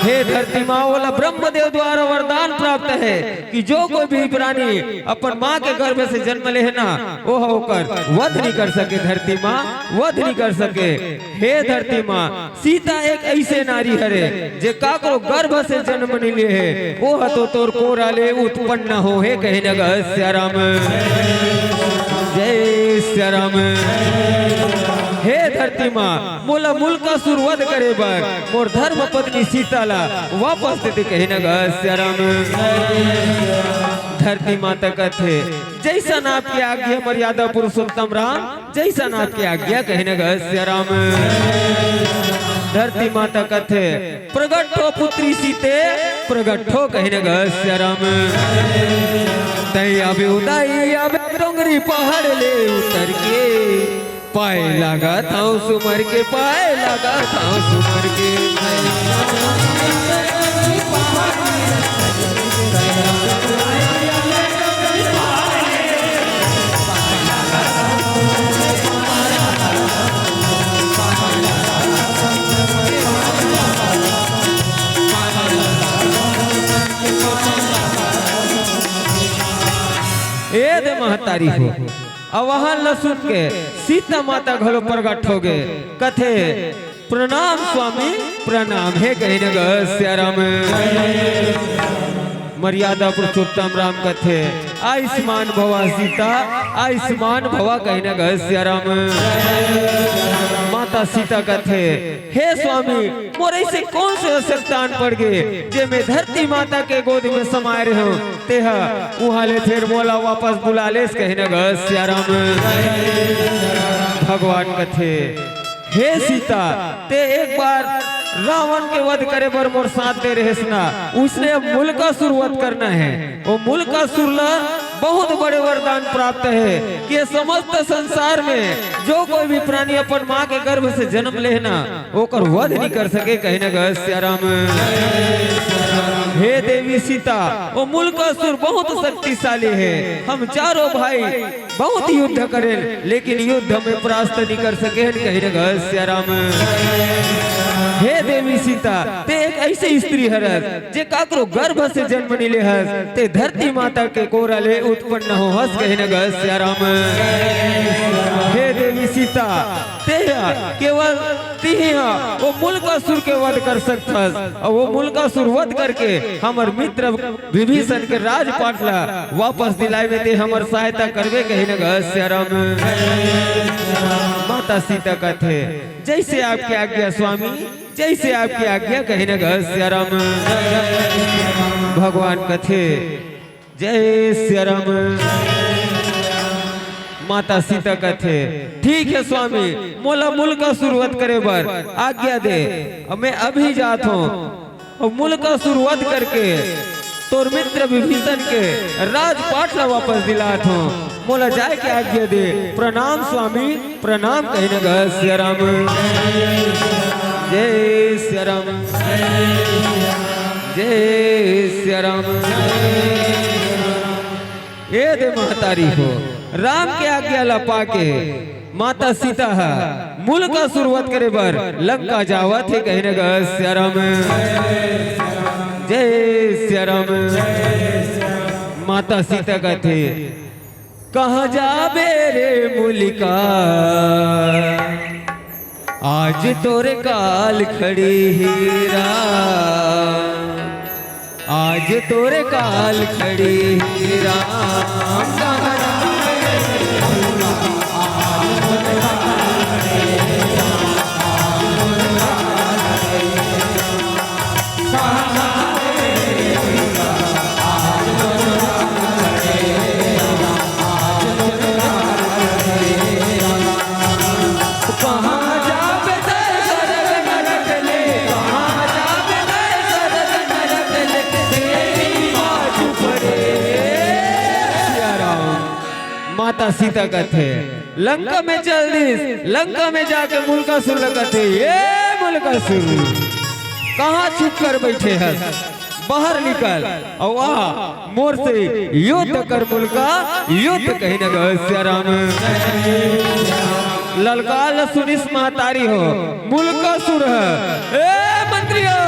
हे धरती माँ, ओला ब्रह्मदेव द्वारा वरदान प्राप्त हे कि जो कोई भी प्राणी अपन माँ के गर्भ से जन्म ले हे ना, ओह ओकर वध नहीं कर सके, धरती माँ, वध नहीं कर सके। हे धरती माँ, सीता एक अइसे नारी हरे, जे काकरो गर्भ से जन्म नइ ले हे, ओह तो तोर कोरा ले उत्पन्न हो हे, कहिने ग सिया राम। जय सिया राम। हे धरती माँ, मोला मुलकासुर वध करे बर मोर धर्म पत्नी सीता ला वापस दे दे, कहिने ग सिया राम। धरती माता कथे, "जैसन आपकी आज्ञा मर्यादा पुरुषोत्तम राम।" जैसन आपकी आज्ञा, कहिने ग सिया राम। धरती माता कथे, "प्रगट हो पुत्री सीते, प्रगट हो," कहिने ग सिया राम। "तहीं आबे ओ दाई, आबे डोंगरी पहाड़ ले उतर के, पाए लागत हंव सुमर के, पाए लागत हंव सुमर के। ए दे महतारी हो, अउ वहां ल सुन के सीता माता घलो प्रगट होगे। कथे, "प्रणाम स्वामी, प्रणाम हे," कहिन ग सियाराम। मर्यादा पुरुषोत्तम राम कथे, "आयुष्मान भवा सीता, आयुष्मान भवा," कहिन ग सियाराम। माता सीता कथे, "हे स्वामी, मोर ऐसे कौन से अशक्तान पड़ गे, जे मैं धरती माता के गोद में समाए रहूं, तेहा उहां ले फेर मोला वापस बुला लेस," कहिन ग सियाराम। भगवान कथे, "हे सीता, ते एक बार रावण के वध करे बर मोर साथ दे रहेस ना, उसने अब मुलकासुर वध करना है। वो मुलकासुर ला बहुत बड़े वरदान प्राप्त है कि ये समस्त संसार में जो कोई भी प्राणी अपन माँ के गर्भ से जन्म ले ना, ओकर वध नहीं कर सके," कहिन ग सियाराम। हे देवी सीता, वो मुलकासुर बहुत शक्तिशाली है। हम चारों भाई बहुत युद्ध करेन, लेकिन युद्ध में परास्त नहीं कर सकेन, कहिन ग सियाराम। हे देवी सीता, ते एक ऐसी स्त्री हरस, जे काकरो गर्भ से जन्म नहीं ले हस, ते धरती माता के कोरा ले उत्पन्न हो हस, कहिन ग सियाराम। हे देवी सीता, ते ह केवल तिही ह वो मुलकासुर के वध कर सकथस, अउ वो मुलकासुर वध करके हमर मित्र विभीषण के राजपाट ला वापस दिलाए में ते हमर सहायता करबे, कहिन ग सियाराम। माता सीता कथे, "जैसे आपकी आज्ञा स्वामी, जैसे आपकी आज्ञा," कहिन ग सियाराम। भगवान कथे, "जय सियाराम।" माता सीता कथे, "ठीक है स्वामी, मोला मुलकासुर वध करे बर आज्ञा दे, अब मैं अभी जात हंव।" अउ मुलकासुर वध करके तोर मित्र विभीषण के राजपाट ला वापस दिलात हंव। मोला जाए के आज्ञा दे। प्रणाम स्वामी, प्रणाम, कहिन ग सियाराम। जय सियाराम, जय सियाराम। ए दे महतारी हो, राम के आज्ञा ला पाके माता सीता ह मुलकासुर वध करे बर लंका जावत हे, कहिन ग सियाराम। जय सियाराम। माता सीता कथे, "कहाँ जाबे रे मुलिका, आज तोरे काल खड़ी हीरा।" आज तोरे काल खड़ी ही राम। कहाँ जाबे ते सरग नरक ले, कहाँ जाबे ते सरग नरक ले, तेरी बाजू पड़े। सिया राम, माता सीता कथे, लंका में चल दिस, लंका में जाके मुलकासुर ल कथे, "ए मुलकासुर, कहाँ छुप कर बैठे हस?" बाहर निकल, अउ आ, मोर से युद्ध कर मुलका, युद्ध कहिन ग सिया राम। ललकार ल सुनिस महतारी हो, मुलकासुर ह, "ए मंत्रियों,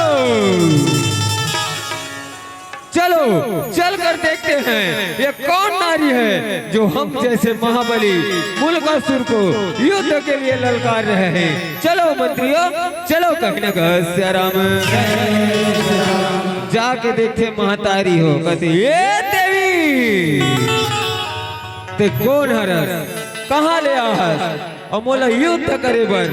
चलो, चल कर देखते हैं, ये कौन नारी है जो हम जैसे महाबली मुलकासुर को युद्ध के लिए ललकार रहे हैं। चलो मंत्रियों, चलो," कहिन ग सिया राम। जाके देखथे महतारी हो, कथे, "ए देवी, ते कोन हरस, कहाँ ले आहस, अउ मोला युद्ध करे बर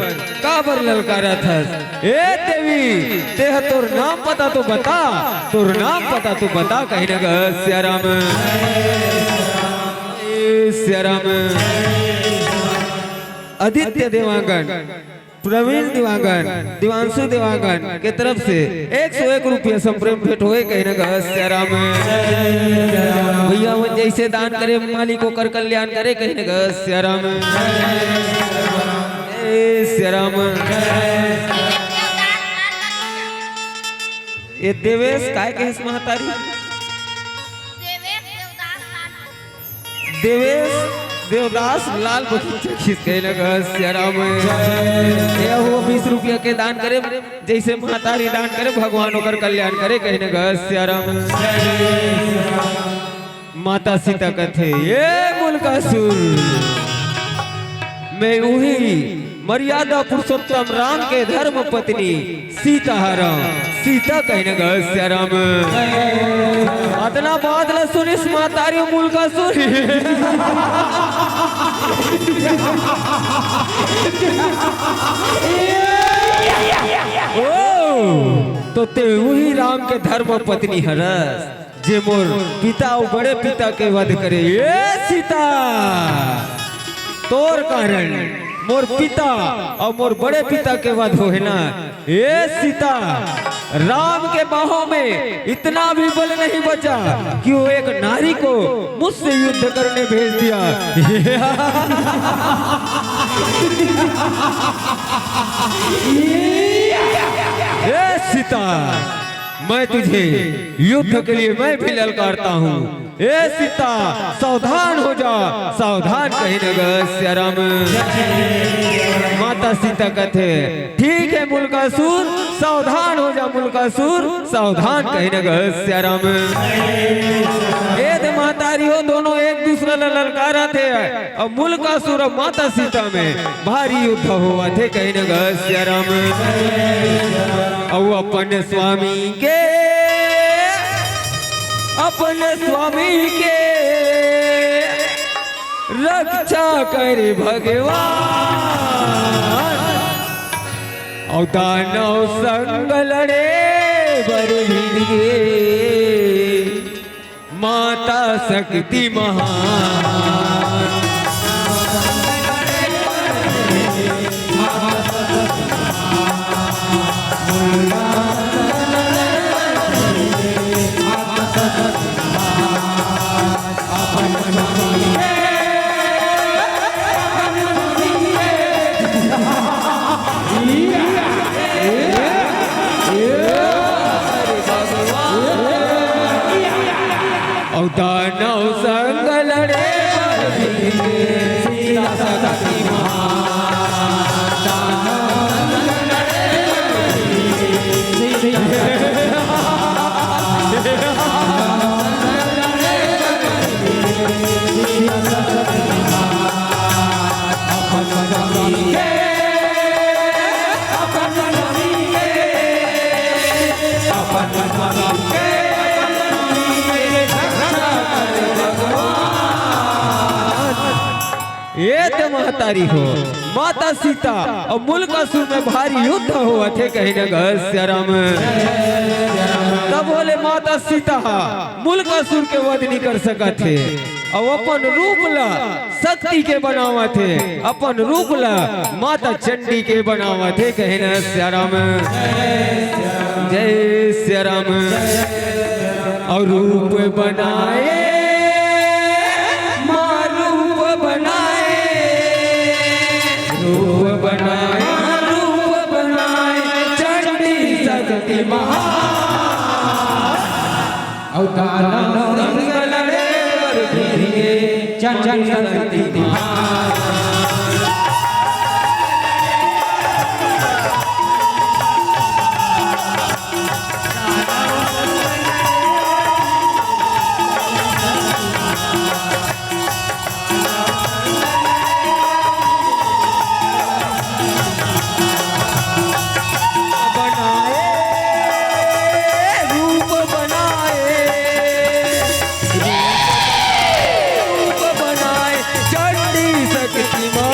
काबर ललकारत हस? ए देवी, तेह तोर नाम पता तो बता, तोर नाम पता तो बता," कहिन ग सिया राम। ए सिया राम। आदित्य देवांगन प्रवीण देवांगन, देवांशु देवांगन के तरफ से एक सौ एक रुपया संप्रेम भेंट होए, कहिन गा सियाराम। भैया मन जइसे दान करे, मालिक ओकर कल्याण करे, कहिन गा सियाराम। ए सियाराम। ए देवेश, काय कहेस महतारी? देवेश देवदास लाल बगीचा। देवेश देवदास लाल बगीचा खिस, कहिन गा सियाराम। ए हो बीस रुपया के दान करे, जइसे महतारी दान करे, भगवान ओकर कल्याण करे, कहिन गा सियाराम। माता सीता कथे, ए मुलकासुर, मैं उही मर्यादा पुरुषोत्तम राम के धर्म पत्नी सीता हरंव। सीता कहिन गा सियाराम। अतना बात ल सुनिस महतारी मुलकासुर। ओ, तो ते उही राम के धर्म पत्नी हरस, जे मोर पिता अउ बड़े पिता के वध करे। ए सीता, तोर कारण मोर पिता अउ मोर बड़े पिता के वध होहे ना। ए सीता, राम के बाहों में इतना भी बल नहीं बचा कि वो एक नारी को मुझसे युद्ध करने भेज दिया। ए सीता, मैं तुझे युद्ध के लिए मैं भी ललकारता हूँ। ए सीता, सावधान हो जा, सावधान कहिन गा सियाराम। माता सीता कथे, ठीक हे मुलकासुर, सावधान हो जा मुलकासुर, सावधान कहिन गा सियाराम। ए दे महतारी हो, दोनों एक दूसरा ला ललकारत हे। अब मुलकासुर अउ माता सीता में भारी युद्ध होवत हे, कहिन गा सियाराम। अउ अपन स्वामी के, अपन स्वामी के रक्षा करे भगवान। अउ दानव संग लड़े बर भिड़ गे माता शक्ति महान। अउ दानव संग लड़े बर भी सीता शक्ति महान। ए दे महतारी हो, माता सीता अउ मुलकासुर में भारी युद्ध होवत हे, कहिन गा सियाराम। तब बोले माता सीता हा मुलकासुर के वध नइ कर सकत हे, अउ अपन रूप ला शक्ति के बनावत हे, अपन रूप ला माता चंडी के बनावत हे, कहिन सियाराम। जय सियाराम। अउ रूप बनाए, माँ रूप बनाए, रूप बनाए, रूप बनाए, चंडी शक्ति महान। अउ दानव संग लड़े बर भिड़ गे, चंडी शक्ति महान। बनाए, रूप बनाए, रूप बनाए, चंडी शक्ति माँ।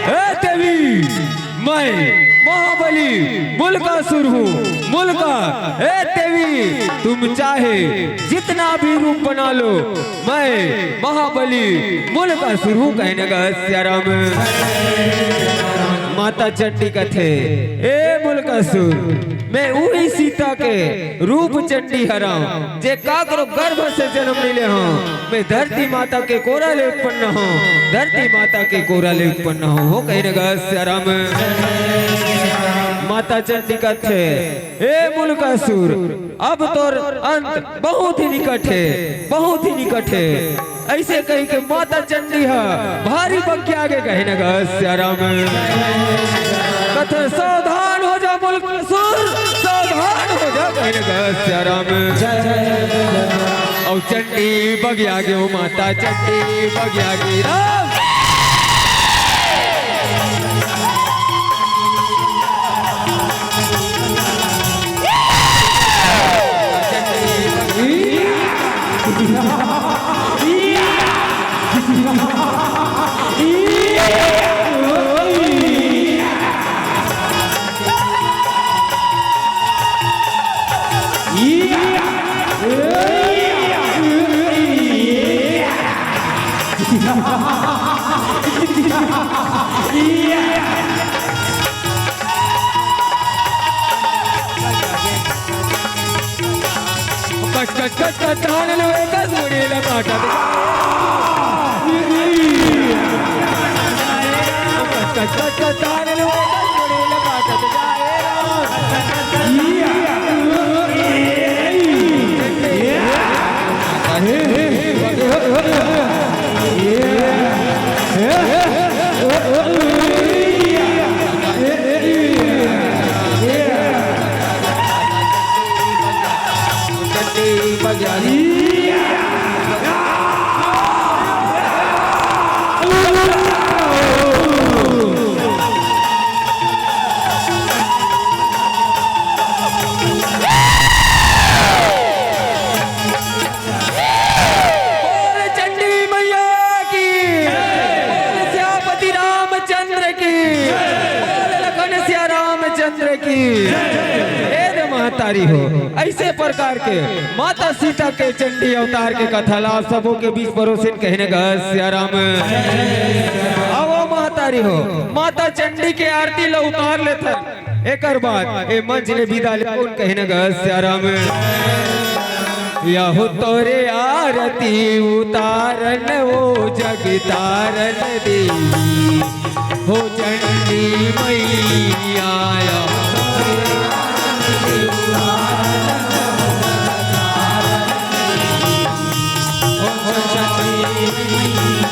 ए देवी, मैं महाबली मुलकासुर हूँ, मुलका। ए देवी, तुम चाहे जितना भी रूप बना लो, मैं महाबली मुलकासुर हूँ, कहिन गा सियाराम। माता चंडी कथे, ए मुलकासुर, मैं उही सीता के रूप चंडी हरंव, जे काकरो गर्भ से जनम नइ ले हंव। मैं धरती माता के कोरा ले उत्पन्न हंव, धरती माता के कोरा ले उत्पन्न हंव, हो कहिन गा सियाराम। माता चंडी कथे, ए मुलकासुर, अब तोर अंत बहुत ही निकट हे, बहुत ही निकट हे। अइसे कहिके माता चंडी ह भारी बगिया गे, कहिन गा सियाराम। कथे, सावधान हो जा मुलकासुर, सावधान हो जा, कहिन गा सियाराम। अउ चंडी बगिया गे, ओ माता चंडी बगिया गे, राम। कच कच कच कच धान लुए कस मुड़ी ल काटत। कच कच कच कच धान लुए कस मुड़ी ल काटत जाए। बोल चंडी मैया की, बोल सियापति रामचंद्र की, बोल लखन सिया रामचंद्र की। ए दे महतारी हो, अइसे प्रकार के माता सीता के चंडी अवतार के कथा ला आप सबो के बीच परोसिन, कहिन गा सियाराम। अउ ओ महतारी हो, माता चंडी के आरती ला उतार लेथन। एकर बाद ए मंच ले बिदा लेबो, कहिन गा सियाराम। यहो तोरे आरती उतारन, ओ जगतारन देवी, हो चंडी मैया, यहो तोरे आरती उतारन, ओ जगतारन देवी, हो चंडी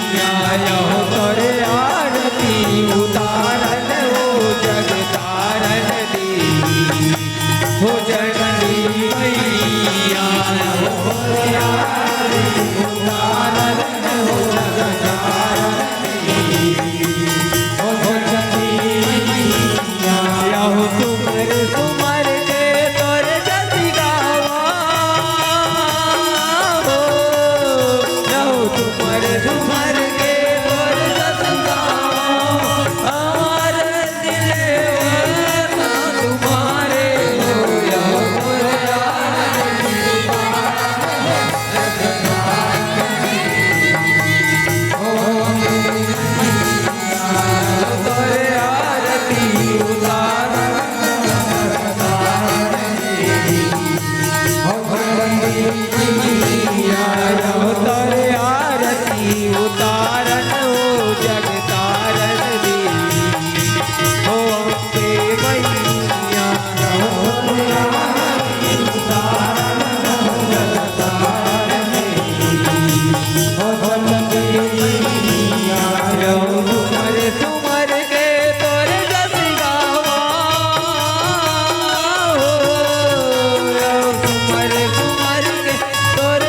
मैया, यहो तोरे आरती उतारन, ओ जगतारन तारन देवी, हो चंडी मैया, हो तारन, हो जगतारन देवी, हो चंडी मैया, हो सुमर सुमर के तोर जस गावा, हो, हो सुमर सुमर के तोर जस गावा, आर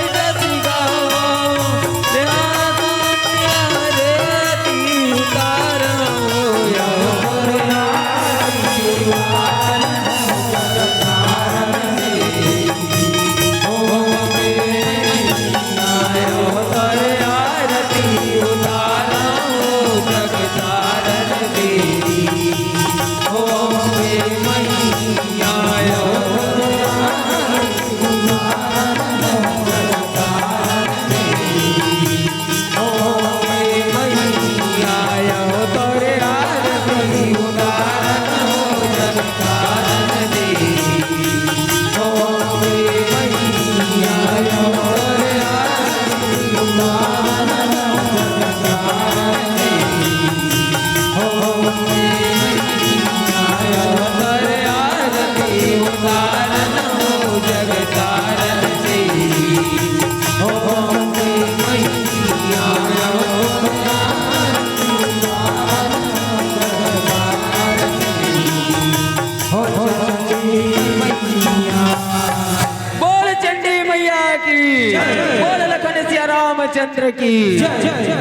की, बोल लखन सिया रामचंद्र की।